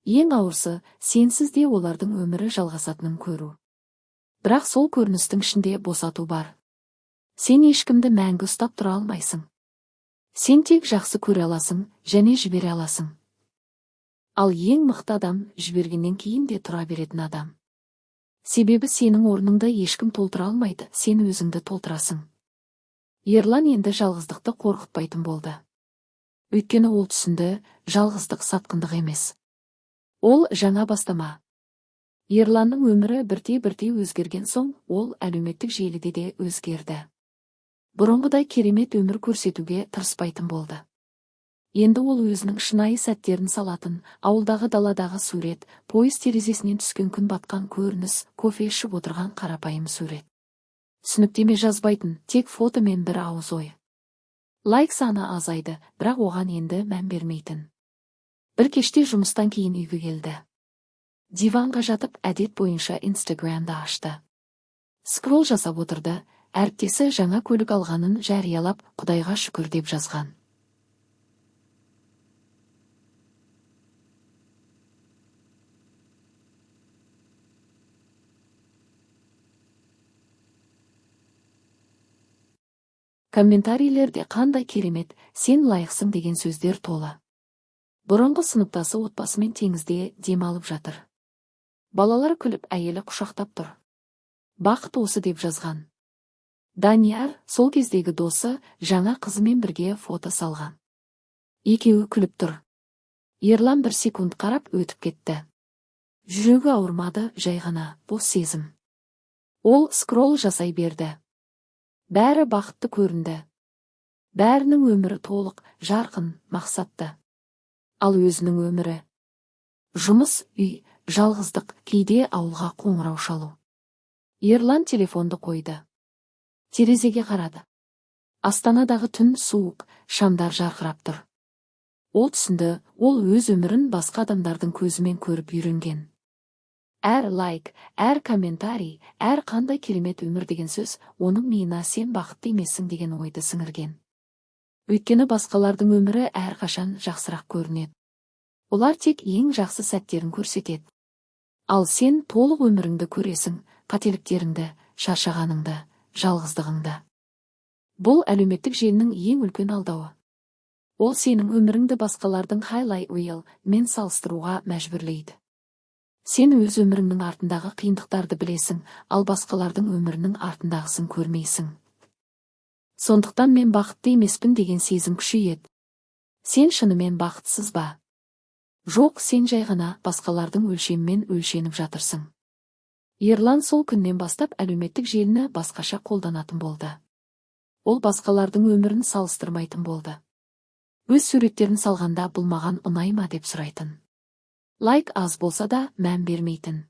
Ең ауырсы, сенсіз де олардың өмірі жалғасатынын көру. Бірақ сол көріністің ішінде босату бар. Сен ешкімді мәңгі ұстап тұра алмайсың. Сен тек жақсы көре аласың және жібере аласың. Ал ең мықты адам жібергеннен кейін де тұра беретін адам. Себебі сенің орныңды ешкім толтыра алмайды, сен өзіңді толтырасың. Ерлан енді жалғыздықты қорқытпайтын болды. Өйткені ол түсінді, жалғыздық сатқындық емес. Ол жаңа бастама. Ерланның өмірі бірте-бірте өзгерген соң, ол әлеуметтік желіде де өзгерді. Бұрынғыдай керемет өмір көрсетуге тырыспайтын болды. Енді ол өзінің шынайы сәттерін салатын, ауылдағы даладағы сурет, пойыз терезесінен түскен күн батқан көрініс, кофе ішіп отырған қарапайым сурет. Түсініктеме жазбайтын, тек фото мен бір ауыз ой. Лайк саны азайды, бірақ оған енді мән бермейтін. Бір кеште жұмыстан кейін үйге келді. Диванға жатып, әдет бойынша Инстаграмды ашты. Скролл жасап отырды, әріптесі жаңа көлік алғанын жариялап, Құдайға шүкір деп жазған. Комментарийлерде «Қандай керемет, сен лайықсың» деген сөздер толы. Бұрынғы сыныптасы отбасымен теңізде демалып жатыр. Балалар күліп, әйелі құшақтап тұр. «Бақыт осы» деп жазған. Данияр, сол кездегі досы, жаңа қызымен бірге фото салған. Екеуі күліп тұр. Ерлан бір секунд қарап өтіп кетті. Жүрегі ауырмады, жай ғана бос сезім. Ол скролл жасай берді. Бәрі бақытты көрінді. Бәрінің өмірі толық, жарқын, мақсатты. Ал өзінің өмірі: жұмыс, үй, жалғыздық, кейде ауылға қоңырау шалу. Ерлан телефонды қойды. Терезеге қарады. Астанадағы түн суық, шамдар жарқырап тұр. Ол түсінді: ол өз өмірін басқа адамдардың көзімен көріп үйренген. Әр лайк, әр комментарий, әр «Қандай керемет өмір» деген сөз оның миына «Сен бақытты емессің» деген ойды сіңірген. Өйткені басқалардың өмірі әрқашан жақсырақ көрінеді. Олар тек ең жақсы сәттерін көрсетеді. Ал сен толық өміріңді көресің: қателіктеріңді, шаршағаныңды, жалғыздығыңды. Бұл – әлеуметтік желінің ең үлкен алдауы. Ол сенің өміріңді басқалардың highlight reel мен салыстыруға мәжбүрлейді. Сен өз өміріңнің артындағы қиындықтарды білесің, ал басқалардың өмірінің артындағысын көрмейсің. Сондықтан «Мен бақытты емеспін» деген сезім күшейеді. Сен шынымен бақытсыз ба? Жоқ, сен жай ғана басқалардың өлшемімен өлшеніп жатырсың. Ерлан сол күннен бастап әлеуметтік желіні басқаша қолданатын болды. Ол басқалардың өмірін салыстырмайтын болды. Өз суреттерін салғанда «Бұл маған ұнай ма?» деп сұрайтын. Лайк аз болса да, мән бермейтін.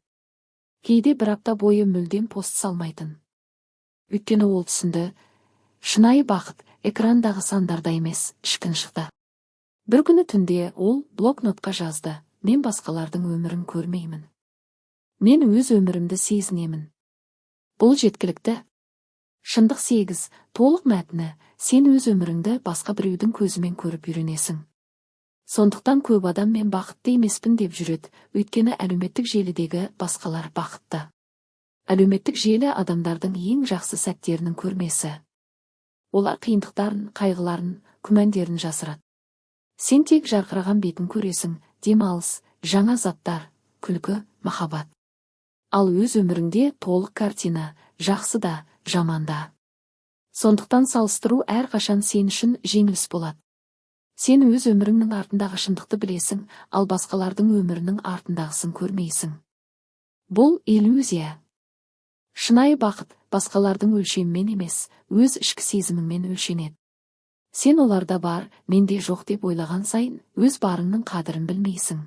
Кейде бір апта бойы мүлдем пост салмайтын. Өйткені ол түсінді: шынайы бақыт экрандағы сандарда емес, ішкі тыныштықта. Бір күні түнде ол блокнотқа жазды: «Мен басқалардың өмірін көрмеймін. Мен өз өмірімді сезінемін. Бұл жеткілікті». Шындық 8, толық мәтіні: Сен өз өміріңді басқа біреудің көзімен көріп үйренесің. Сондықтан көп адам «Мен бақытты емеспін» деп жүреді, өйткені әлеуметтік желідегі басқалар бақытты. Әлеуметтік желі – адамдардың ең жақсы сәттерінің көрмесі. Олар қиындықтарын, қайғыларын, күмәндерін жасырады. Сен тек жарқыраған бетін көресің: демалыс, жаңа заттар, күлкі, махаббат. Ал өз өміріңде толық картина, жақсы да, жаман да. Сондықтан салыстыру әрқашан сен үшін жеңіліс болады. Сен өз өміріңнің артындағы шындықты білесің, ал басқалардың өмірінің артындағысын көрмейсің. Бұл – иллюзия. Шынайы бақыт басқалардың өлшемімен емес, өз ішкі сезіміңмен өлшенеді. Сен «Оларда бар, менде жоқ» деп ойлаған сайын, өз барыңның қадірін білмейсің.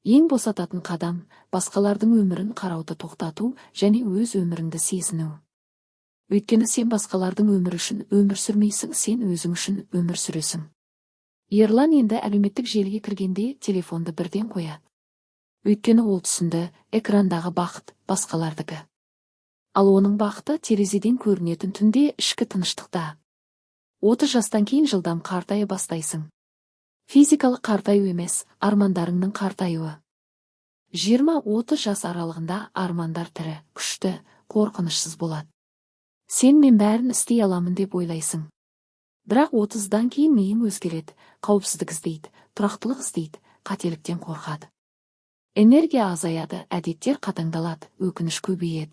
Ең босататын қадам – басқалардың өмірін қарауды тоқтату және өз өміріңді сезіну. Өйткені сен басқалардың өмірі үшін өмір сүрмейсің, сен өзің үшін өмір сүресің. Ерлан енді әлеуметтік желіге кіргенде телефонды бірден қояды. Өйткені ол түсінді: экрандағы бақыт басқалардікі. Ал оның бақыты терезеден көрінетін түнде, ішкі тыныштықта. 30 жастан кейін жылдам қартая бастайсың. Физикалық қартаю емес, армандарыңның қартаюы. 20-30 жас аралығында армандар тірі, күшті, қорқынышсыз болады. Сен «Мен бәрін істей аламын» деп ойлайсың. Бірақ 30-дан кейін миың өзгереді: қауіпсіздік іздейді, тұрақтылық іздейді, қателіктен қорқады. Энергия азаяды, әдеттер қатаңдалады, өкініш көбейеді.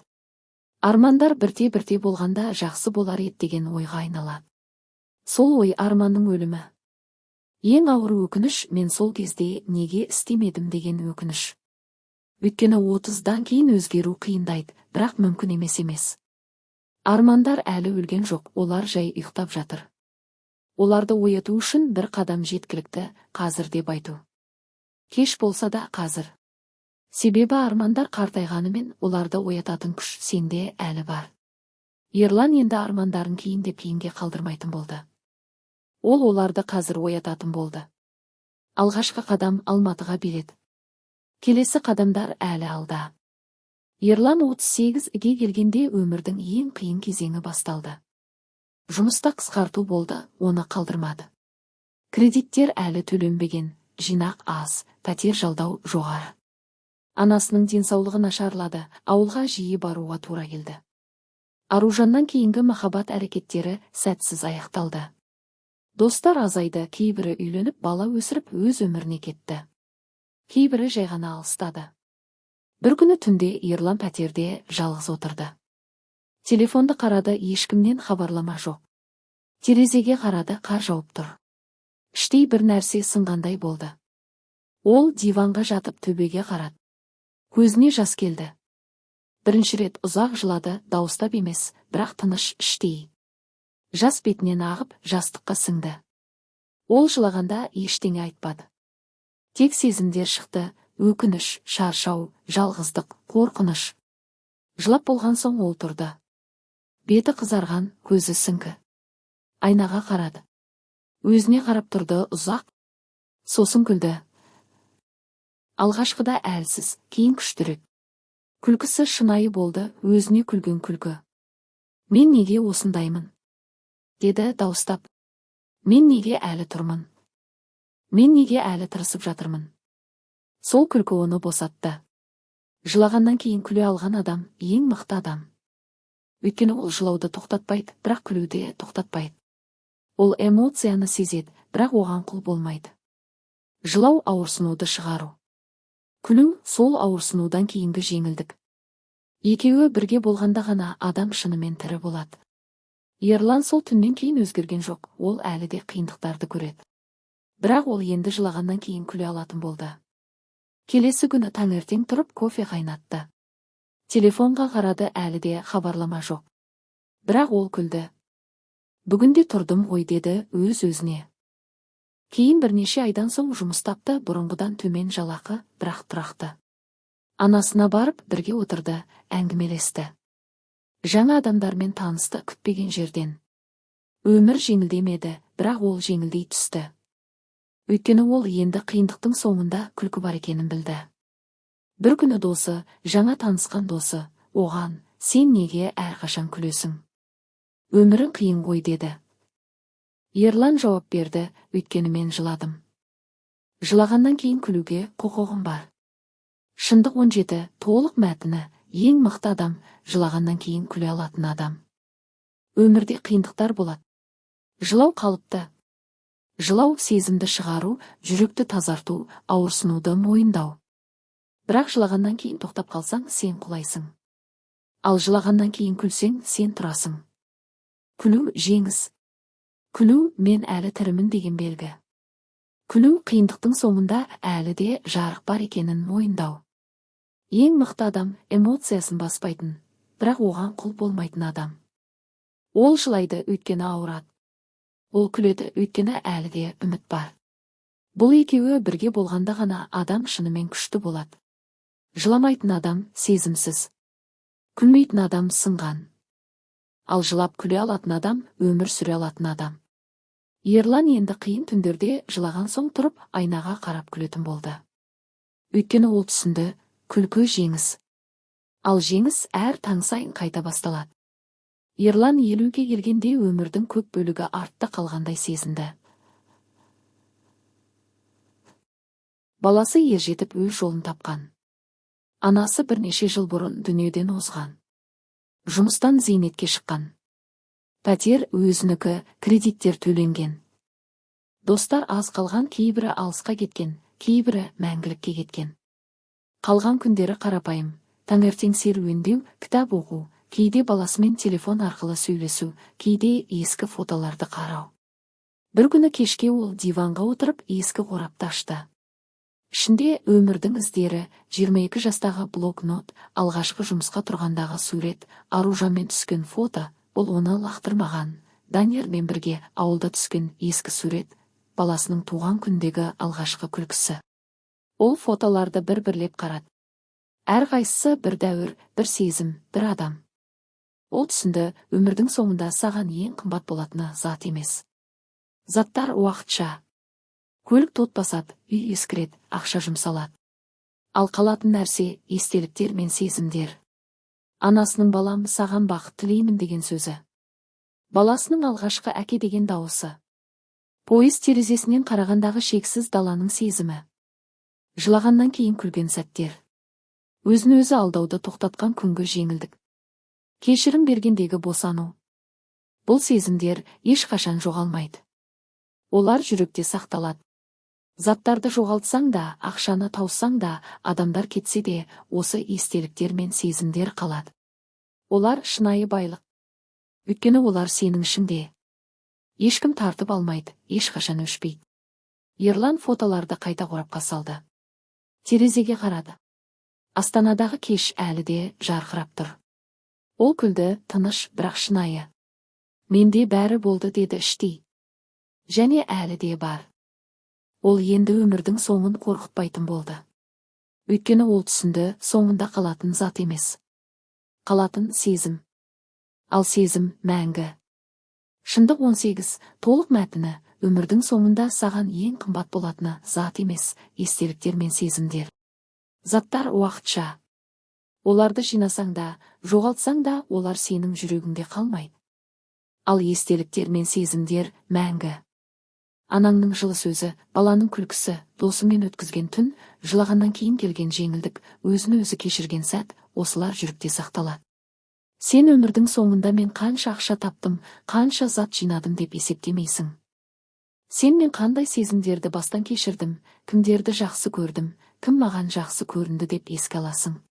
Армандар бірте бірте «Болғанда жақсы болар еді» деген ойға айналады. Сол ой – арманның өлімі. Ең ауыр өкініш – «Мен сол кезде неге істемедім» деген өкініш. Өйткені 30-дан кейін өзгеру қиындайды, бірақ мүмкін емес емес. Армандар әлі өлген жоқ, олар жай ұйықтап жатыр. Оларды ояту үшін бір қадам жеткілікті: «Қазір» деп айту. Кеш болса да, қазір. Себебі армандар қартайғанымен, оларды оятатын күш сенде әлі бар. Ерлан енді армандарын кейін деп кейінге қалдырмайтын болды. Ол оларды қазір оятатын болды. Алғашқы қадам – Алматыға билет. Келесі қадамдар әлі алда. Ерлан 38-ге келгенде өмірдің ең қиын кезеңі басталды. Жұмыста қысқарту болды, оны қалдырмады. Кредиттер әлі төленбеген, жинақ аз, пәтер жалдау жоғары. Анасының денсаулығы нашарлады, ауылға жиі баруға тура келді. Аружаннан кейінгі махаббат әрекеттері сәтсіз аяқталды. Достар азайды, кейбірі үйленіп, бала өсіріп, өз өміріне кетті. Кейбірі жай ғана алыстады. Бір күні түнде Ерлан пәтерде жалғыз отырды. Телефонды қарады, ешкімнен хабарлама жоқ. Терезеге қарады, қар жауып тұр. Іштей бір нәрсе сынғандай болды. Ол диванға жатып төбеге қарады. Көзіне жас келді. Бірінші рет ұзақ жылады, дауыстап емес, бірақ тыныш, іштей. Жас бетінен ағып, жастыққа сіңді. Ол жылағанда ештеңе айтпады. Тек сезімдер шықты: өкініш, шаршау, жалғыздық, қорқыныш. Жылап болған соң ол тұрды. Беті қызарған, көзі ісіңкі. Айнаға қарады. Өзіне қарап тұрды ұзақ. Сосын күлді. Алғашқыда әлсіз, кейін күштірек. Күлкісі шынайы болды, өзіне күлген күлкі. «Мен неге осындаймын?» – деді дауыстап. «Мен неге әлі тұрмын? Мен неге әлі тырысып жатырмын?» Сол күлкі оны босатты. Жылағаннан кейін күле алған адам – ең мықты адам. Өйткені ол жылауды тоқтатпайды, бірақ күлуді тоқтатпайды. Ол эмоцияны сезеді, бірақ оған құл болмайды. Жылау – ауырсынуды шығару. Күлу – сол ауырсынудан кейінгі жеңілдік. Екеуі бірге болғанда ғана адам шынымен тірі болады. Ерлан сол түннен кейін өзгерген жоқ, ол әлі де қиындықтарды көреді. Бірақ ол енді жылағаннан кейін күле алатын болды. Келесі күні таңертең тұрып, кофе қайнатты. Телефонға қарады, әлі де хабарлама жоқ. Бірақ ол күлді. «Бүгін де тұрдым ғой», – деді өз өзіне. Кейін бірнеше айдан соң жұмыс тапты, бұрынғыдан төмен жалақы, бірақ тұрақты. Анасына барып, бірге отырды, әңгімелесті. Жаңа адамдармен танысты күтпеген жерден. Өмір жеңілдемеді, бірақ ол жеңілдей түсті. Өйткені ол енді қиындықтың соңында күлкі бар екенін білді. Бір күні досы, жаңа танысқан досы, оған: «Сен неге әрқашан күлесің? Өмірің қиын ғой», – деді. Ерлан жауап берді: «Өйткені мен жыладым. Жылағаннан кейін күлуге құқығым бар». Шындық 17, толық мәтіні. Ең мықты адам – жылағаннан кейін күле алатын адам. Өмірде қиындықтар болады. Жылау қалыпты. Жылау – сезімді шығару, жүректі тазарту, ауырсынуды мойындау. Бірақ жылағаннан кейін тоқтап қалсаң, сен құлайсың. Ал жылағаннан кейін күлсең, сен тұрасың. Күлу – жеңіс. Күлу – мен әлі тірімін деген белгі. Күлу – қиындықтың соңында әлі де жарық бар екенін мойындау. Ең мықты адам – эмоциясын баспайтын, бірақ оған құл болмайтын адам. Ол жылайды, өйткені ауырады. Ол күледі, өйткені әлі де үміт бар. Бұл екеуі бірге болғанда ғана адам шынымен күшті болады. Жыламайтын адам сезімсіз. Күлмейтін адам сынған. Ал жылап күле алатын адам – өмір сүре алатын адам. Ерлан енді қиын түндерде жылаған соң тұрып, айнаға қарап күлетін болды. Өйткені ол түсінді: күлкі – жеңіс. Ал жеңіс әр таң сайын қайта басталады. Ерлан 50-ге келгенде өмірдің көп бөлігі артта қалғандай сезінді. Баласы ержетіп, өз жолын тапқан. Анасы бірнеше жыл бұрын дүниеден озған. Жұмыстан зейнетке шыққан. Пәтер өзінікі, кредиттер төленген. Достар аз қалған, кейбірі алысқа кеткен, кейбірі мәңгілікке кеткен. Қалған күндері қарапайым: таңертең серуендеу, кітап оқу, кейде баласымен телефон арқылы сөйлесу, кейде ескі фотоларды қарау. Бір күні кешке ол диванға отырып, ескі қорапты ашты. Ішінде өмірдің іздері: 22 жастағы блокнот, алғашқы жұмысқа тұрғандағы сурет, Аружанмен түскен фото, ол оны лақтырмаған, Даниярмен бірге ауылда түскен ескі сурет, баласының туған күндегі алғашқы күлкісі. Ол фотоларды бір-бірлеп қарады. Әрқайсысы бір дәуір, бір сезім, бір адам. Ол түсінді: өмірдің соңында саған ең қымбат болатыны зат емес. Заттар уақытша. Көлік тот басады, үй ескіреді, ақша жұмсалады. Ал қалатын нәрсе – естеліктер мен сезімдер. Анасының «Балам, саған бақыт тілеймін» деген сөзі. Баласының алғашқы «әке» деген дауысы. Пойыз терезесінен қарағандағы шексіз даланың сезімі. Жылағаннан кейін күлген сәттер. Өзін өзі алдауды тоқтатқан күнгі жеңілдік. Кешірім бергендегі босану. Бұл сезімдер ешқашан жоғалмайды. Олар жүректе сақталады. Заттарды жоғалтсаң да, ақшаны тауыссаң да, адамдар кетсе де, осы естеліктер мен сезімдер қалады. Олар шынайы байлық. Өйткені олар сенің ішіңде. Ешкім тартып алмайды, ешқашан өшпейді. Ерлан фотоларды қайта қорапқа салды. Терезеге қарады. Астанадағы кеш әлі де жарқырап тұр. Ол күлді, тыныш, бірақ шынайы. «Менде бәрі болды», – деді іштей. «Және әлі де бар». Ол енді өмірдің соңын қорқытпайтын болды. Өйткені ол түсінді, соңында қалатын зат емес. Қалатын сезім. Ал сезім мәңгі. Шындық 18, толық мәтіні: өмірдің соңында саған ең қымбат болатыны зат емес, естеліктер мен сезімдер. Заттар уақытша. Оларды жинасаң да, жоғалтсаң да, олар сенің жүрегіңде қалмайды. Ал естеліктер мен сезімдер мәңгі. Анаңның жылы сөзі, баланың күлкісі, досыңмен өткізген түн, жылағаннан кейін келген жеңілдік, өзін өзі кешірген сәт, осылар жүректе сақталады. Сен өмірдің соңында мен қанша ақша таптым, қанша зат жинадым деп есептемейсің. Сен мен қандай сезімдерді бастан кешірдім, кімдерді жақсы көрдім, кім маған жақсы көрінді деп еске аласың.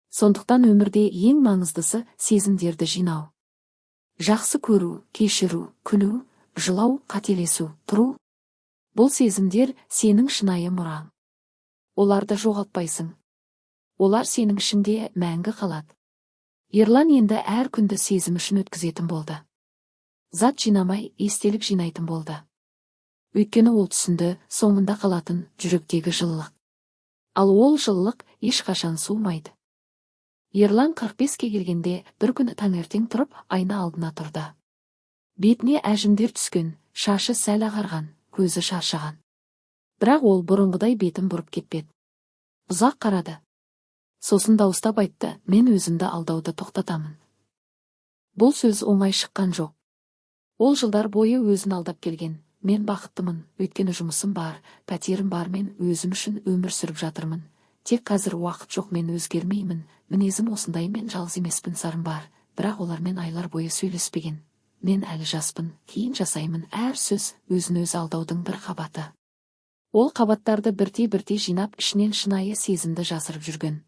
Сондықтан өмірде ең маңыздысы – сезімдерді жинау. Жақсы көру, кешіру, күлу, жылау, қателесу, тұру. Бұл сезімдер – сенің шынайы мұраң. Оларды жоғалтпайсың. Олар сенің ішіңде мәңгі қалады. Ерлан енді әр күнді сезім үшін өткізетін болды. Зат жинамай, естелік жинайтын болды. Өйткені ол түсінді, соңында қалатын жүректегі жылылық. Ал ол жылылық ешқашан суымайды. Ерлан 45-ке келгенде бір күні таңертең тұрып, айна алдына тұрды. Бетіне әжімдер түскен, шашы сәл ағарған, көзі шаршаған. Бірақ ол бұрынғыдай бетін бұрып кетпеді. Ұзақ қарады. Сосын дауыстап айтты: «Мен өзімді алдауды тоқтатамын». Бұл сөз оңай шыққан жоқ. Ол жылдар бойы өзін алдап келген. Мен бақыттымын, өйткені жұмысым бар, пәтерім бар, мен өзім үшін өмір сүріп жатырмын. Тек қазір уақыт жоқ, мен өзгермеймін, мінезім осындай, мен жалғыз емеспін, достарым бар, бірақ олармен айлар бойы сөйлеспеген. Мен әлі жаспын, кейін жасаймын. Әр сөз өзін өзі алдаудың бір қабаты. Ол қабаттарды бірте-бірте жинап, ішінен шынайы сезімді жасырып жүрген.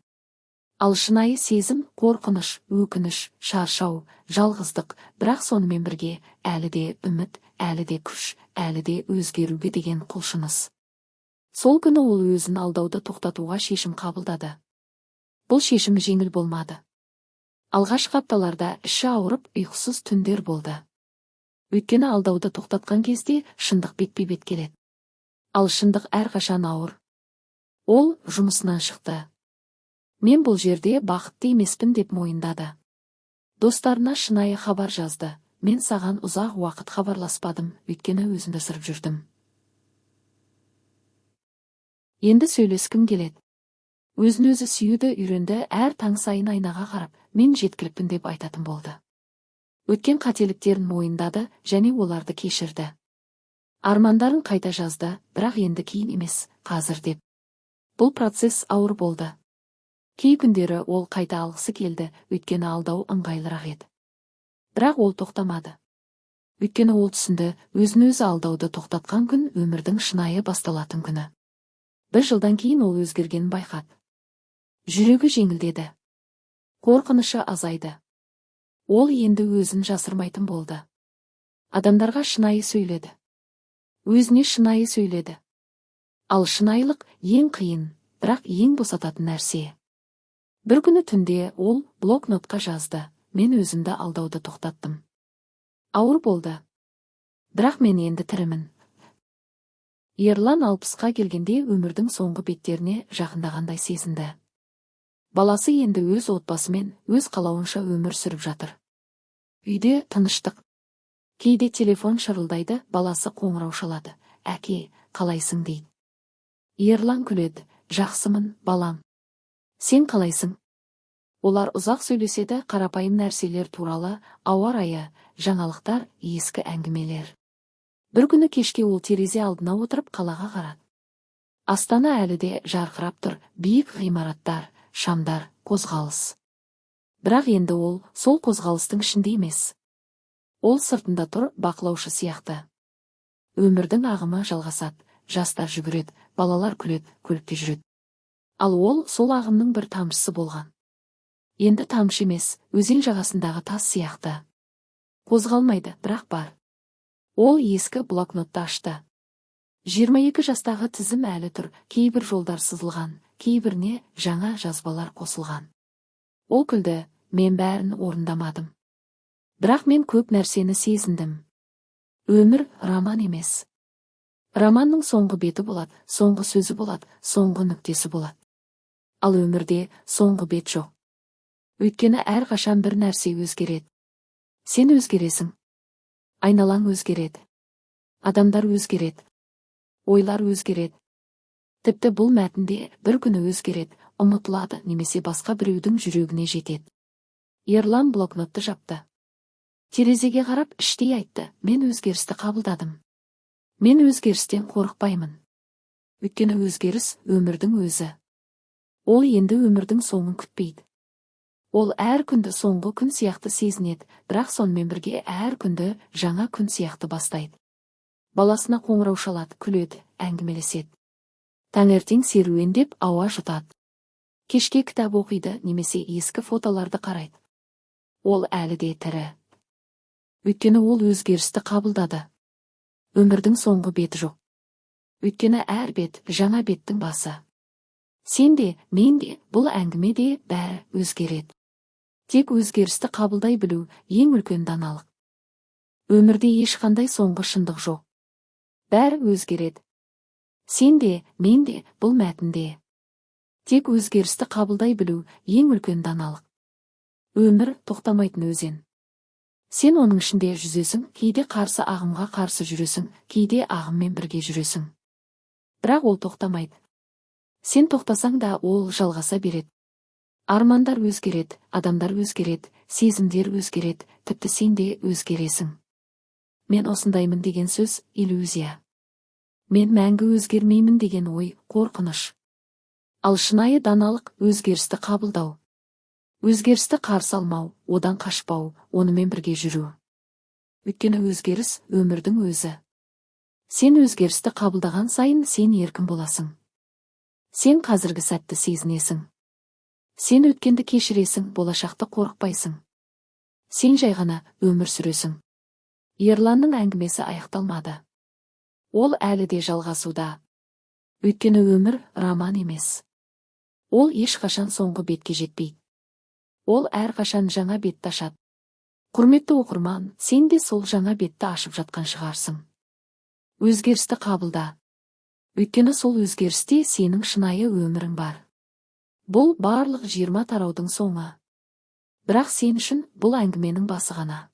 Ал шынайы сезім – қорқыныш, өкініш, шаршау, жалғыздық, бірақ сонымен бірге әлі де үміт, әлі де күш, әлі де өзгеруге деген құлшыныс. Сол күні ол өзін алдауды тоқтатуға шешім қабылдады. Бұл шешім жеңіл болмады. Алғашқы апталарда іші ауырып, ұйқысыз түндер болды. Өйткені алдауды тоқтатқан кезде шындық бетпе-бет келеді. Ал шындық әрқашан ауыр. Ол жұмысынан шықты. Мен бұл жерде бақытты емеспін деп мойындады. Достарына шынайы хабар жазды: «Мен саған ұзақ уақыт хабарласпадым, өйткені өзімді жасырып жүрдім. Енді сөйлескім келеді». Өзін өзі сүюді үйренді, әр таң сайын айнаға қарап, «Мен жеткілікпін» деп айтатын болды. Өткен қателіктерін мойындады және оларды кешірді. Армандарын қайта жазды, бірақ енді кейін емес, қазір деп. Бұл процесс ауыр болды. Кей күндері ол қайта алғысы келді, өйткені алдау ыңғайлырақ еді. Бірақ ол тоқтамады. Өйткені ол түсінді, өзін өзі алдауды тоқтатқан күн өмірдің шынайы басталатын күні. Бір жылдан кейін ол өзгергенін байқады. Жүрегі жеңілдеді. Қорқынышы азайды. Ол енді өзін жасырмайтын болды. Адамдарға шынайы сөйледі. Өзіне шынайы сөйледі. Ал шынайылық ең қиын, бірақ ең босататын нәрсе. Бір күні түнде ол блокнотқа жазды: «Мен өзімді алдауды тоқтаттым. Ауыр болды. Бірақ мен енді тірімін». Ерлан 60-қа келгенде өмірдің соңғы беттеріне жақындағандай сезінді. Баласы енді өз отбасымен, өз қалауынша өмір сүріп жатыр. Үйде тыныштық. Кейде телефон шырылдайды, баласы қоңырау шалады. «Әке, қалайсың?» – дейді. Ерлан күледі: «Жақсымын, балам. Сен қалайсың?» Олар ұзақ сөйлеседі, қарапайым нәрселер туралы: ауа райы, жаңалықтар, ескі әңгімелер. Бір күні кешке ол терезе алдына отырып, қалаға қарады. Астана әлі де жарқырап тұр, биік ғимараттар, шамдар, қозғалыс. Бірақ енді ол сол қозғалыстың ішінде емес. Ол сыртында тұр, бақылаушы сияқты. Өмірдің ағымы жалғасады, жастар жүгіреді, балалар күледі, көлікте жүреді. Ал ол сол ағымның бір тамшысы болған. Енді тамшы емес, өзен жағасындағы тас сияқты. Қозғалмайды, бірақ бар. Ол ескі блокнотты ашты. 22 жастағы тізім әлі тұр, кейбір жолдар сызылған, кейбіріне жаңа жазбалар қосылған. Ол күлді: «Мен бәрін орындамадым. Бірақ мен көп нәрсені сезіндім». Өмір роман емес. Романның соңғы беті болады, соңғы сөзі болады, соңғы нүктесі болады. Ал өмірде соңғы бет жоқ. Өйткені әрқашан бір нәрсе өзгереді. Сен өзгересің. Айналаң өзгереді. Адамдар өзгереді. Ойлар өзгереді. Тіпті бұл мәтінде бір күні өзгереді, ұмытылады немесе басқа біреудің жүрегіне жетеді. Ерлан блокнотты жапты. Терезеге қарап, іштей айтты: «Мен өзгерісті қабылдадым. Мен өзгерістен қорықпаймын. Өйткені өзгеріс – өмірдің өзі». Ол енді өмірдің соңын күтпейді. Ол әр күнді соңғы күн сияқты сезінеді, бірақ сонымен бірге әр күнді жаңа күн сияқты бастайды. Баласына қоңырау шалады, күледі, әңгімелеседі. Таңертең серуендеп, ауа жұтады. Кешке кітап оқиды немесе ескі фотоларды қарайды. Ол әлі де тірі. Өйткені ол өзгерісті қабылдады. Өмірдің соңғы беті жоқ. Өйткені әр бет – жаңа беттің басы. Сен де, мен де, бұл әңгіме де, бәрі өзгереді. Тек өзгерісті қабылдай білу – ең үлкен даналық. Өмірде ешқандай соңғы шындық жоқ. Бәрі өзгереді. Сен де, мен де, бұл мәтінде. Тек өзгерісті қабылдай білу – ең үлкен даналық. Өмір – тоқтамайтын өзен. Сен оның ішінде жүзесің, кейде қарсы ағымға қарсы жүресің, кейде ағыммен бірге жүресің. Бірақ ол тоқтамайды. Сен тоқтасаң да, ол жалғаса береді. Армандар өзгереді, адамдар өзгереді, сезімдер өзгереді, тіпті сен де өзгересің. «Мен осындаймын» деген сөз – иллюзия. «Мен мәңгі өзгермеймін» деген ой – қорқыныш. Ал шынайы даналық – өзгерісті қабылдау. Өзгерісті қарсы алмау, одан қашпау, онымен бірге жүру. Өйткені өзгеріс – өмірдің өзі. Сен өзгерісті қабылдаған сайын, сен еркін боласың. Сен қазіргі сәтті сезінесің. Сен өткенді кешіресің, болашақты қорықпайсың. Сен жай ғана өмір сүресің. Ерланның әңгімесі аяқталмады. Ол әлі де жалғасуда. Өйткені өмір роман емес. Ол ешқашан соңғы бетке жетпейді. Ол әрқашан жаңа бетті ашады. Құрметті оқырман, сен де сол жаңа бетті ашып жатқан шығарсың. Өзгерісті қабылда. Өйткені сол өзгерісте сенің шынайы өмірің бар. Бұл барлық 20 тараудың соңы. Бірақ сен үшін бұл әңгіменің басы ғана.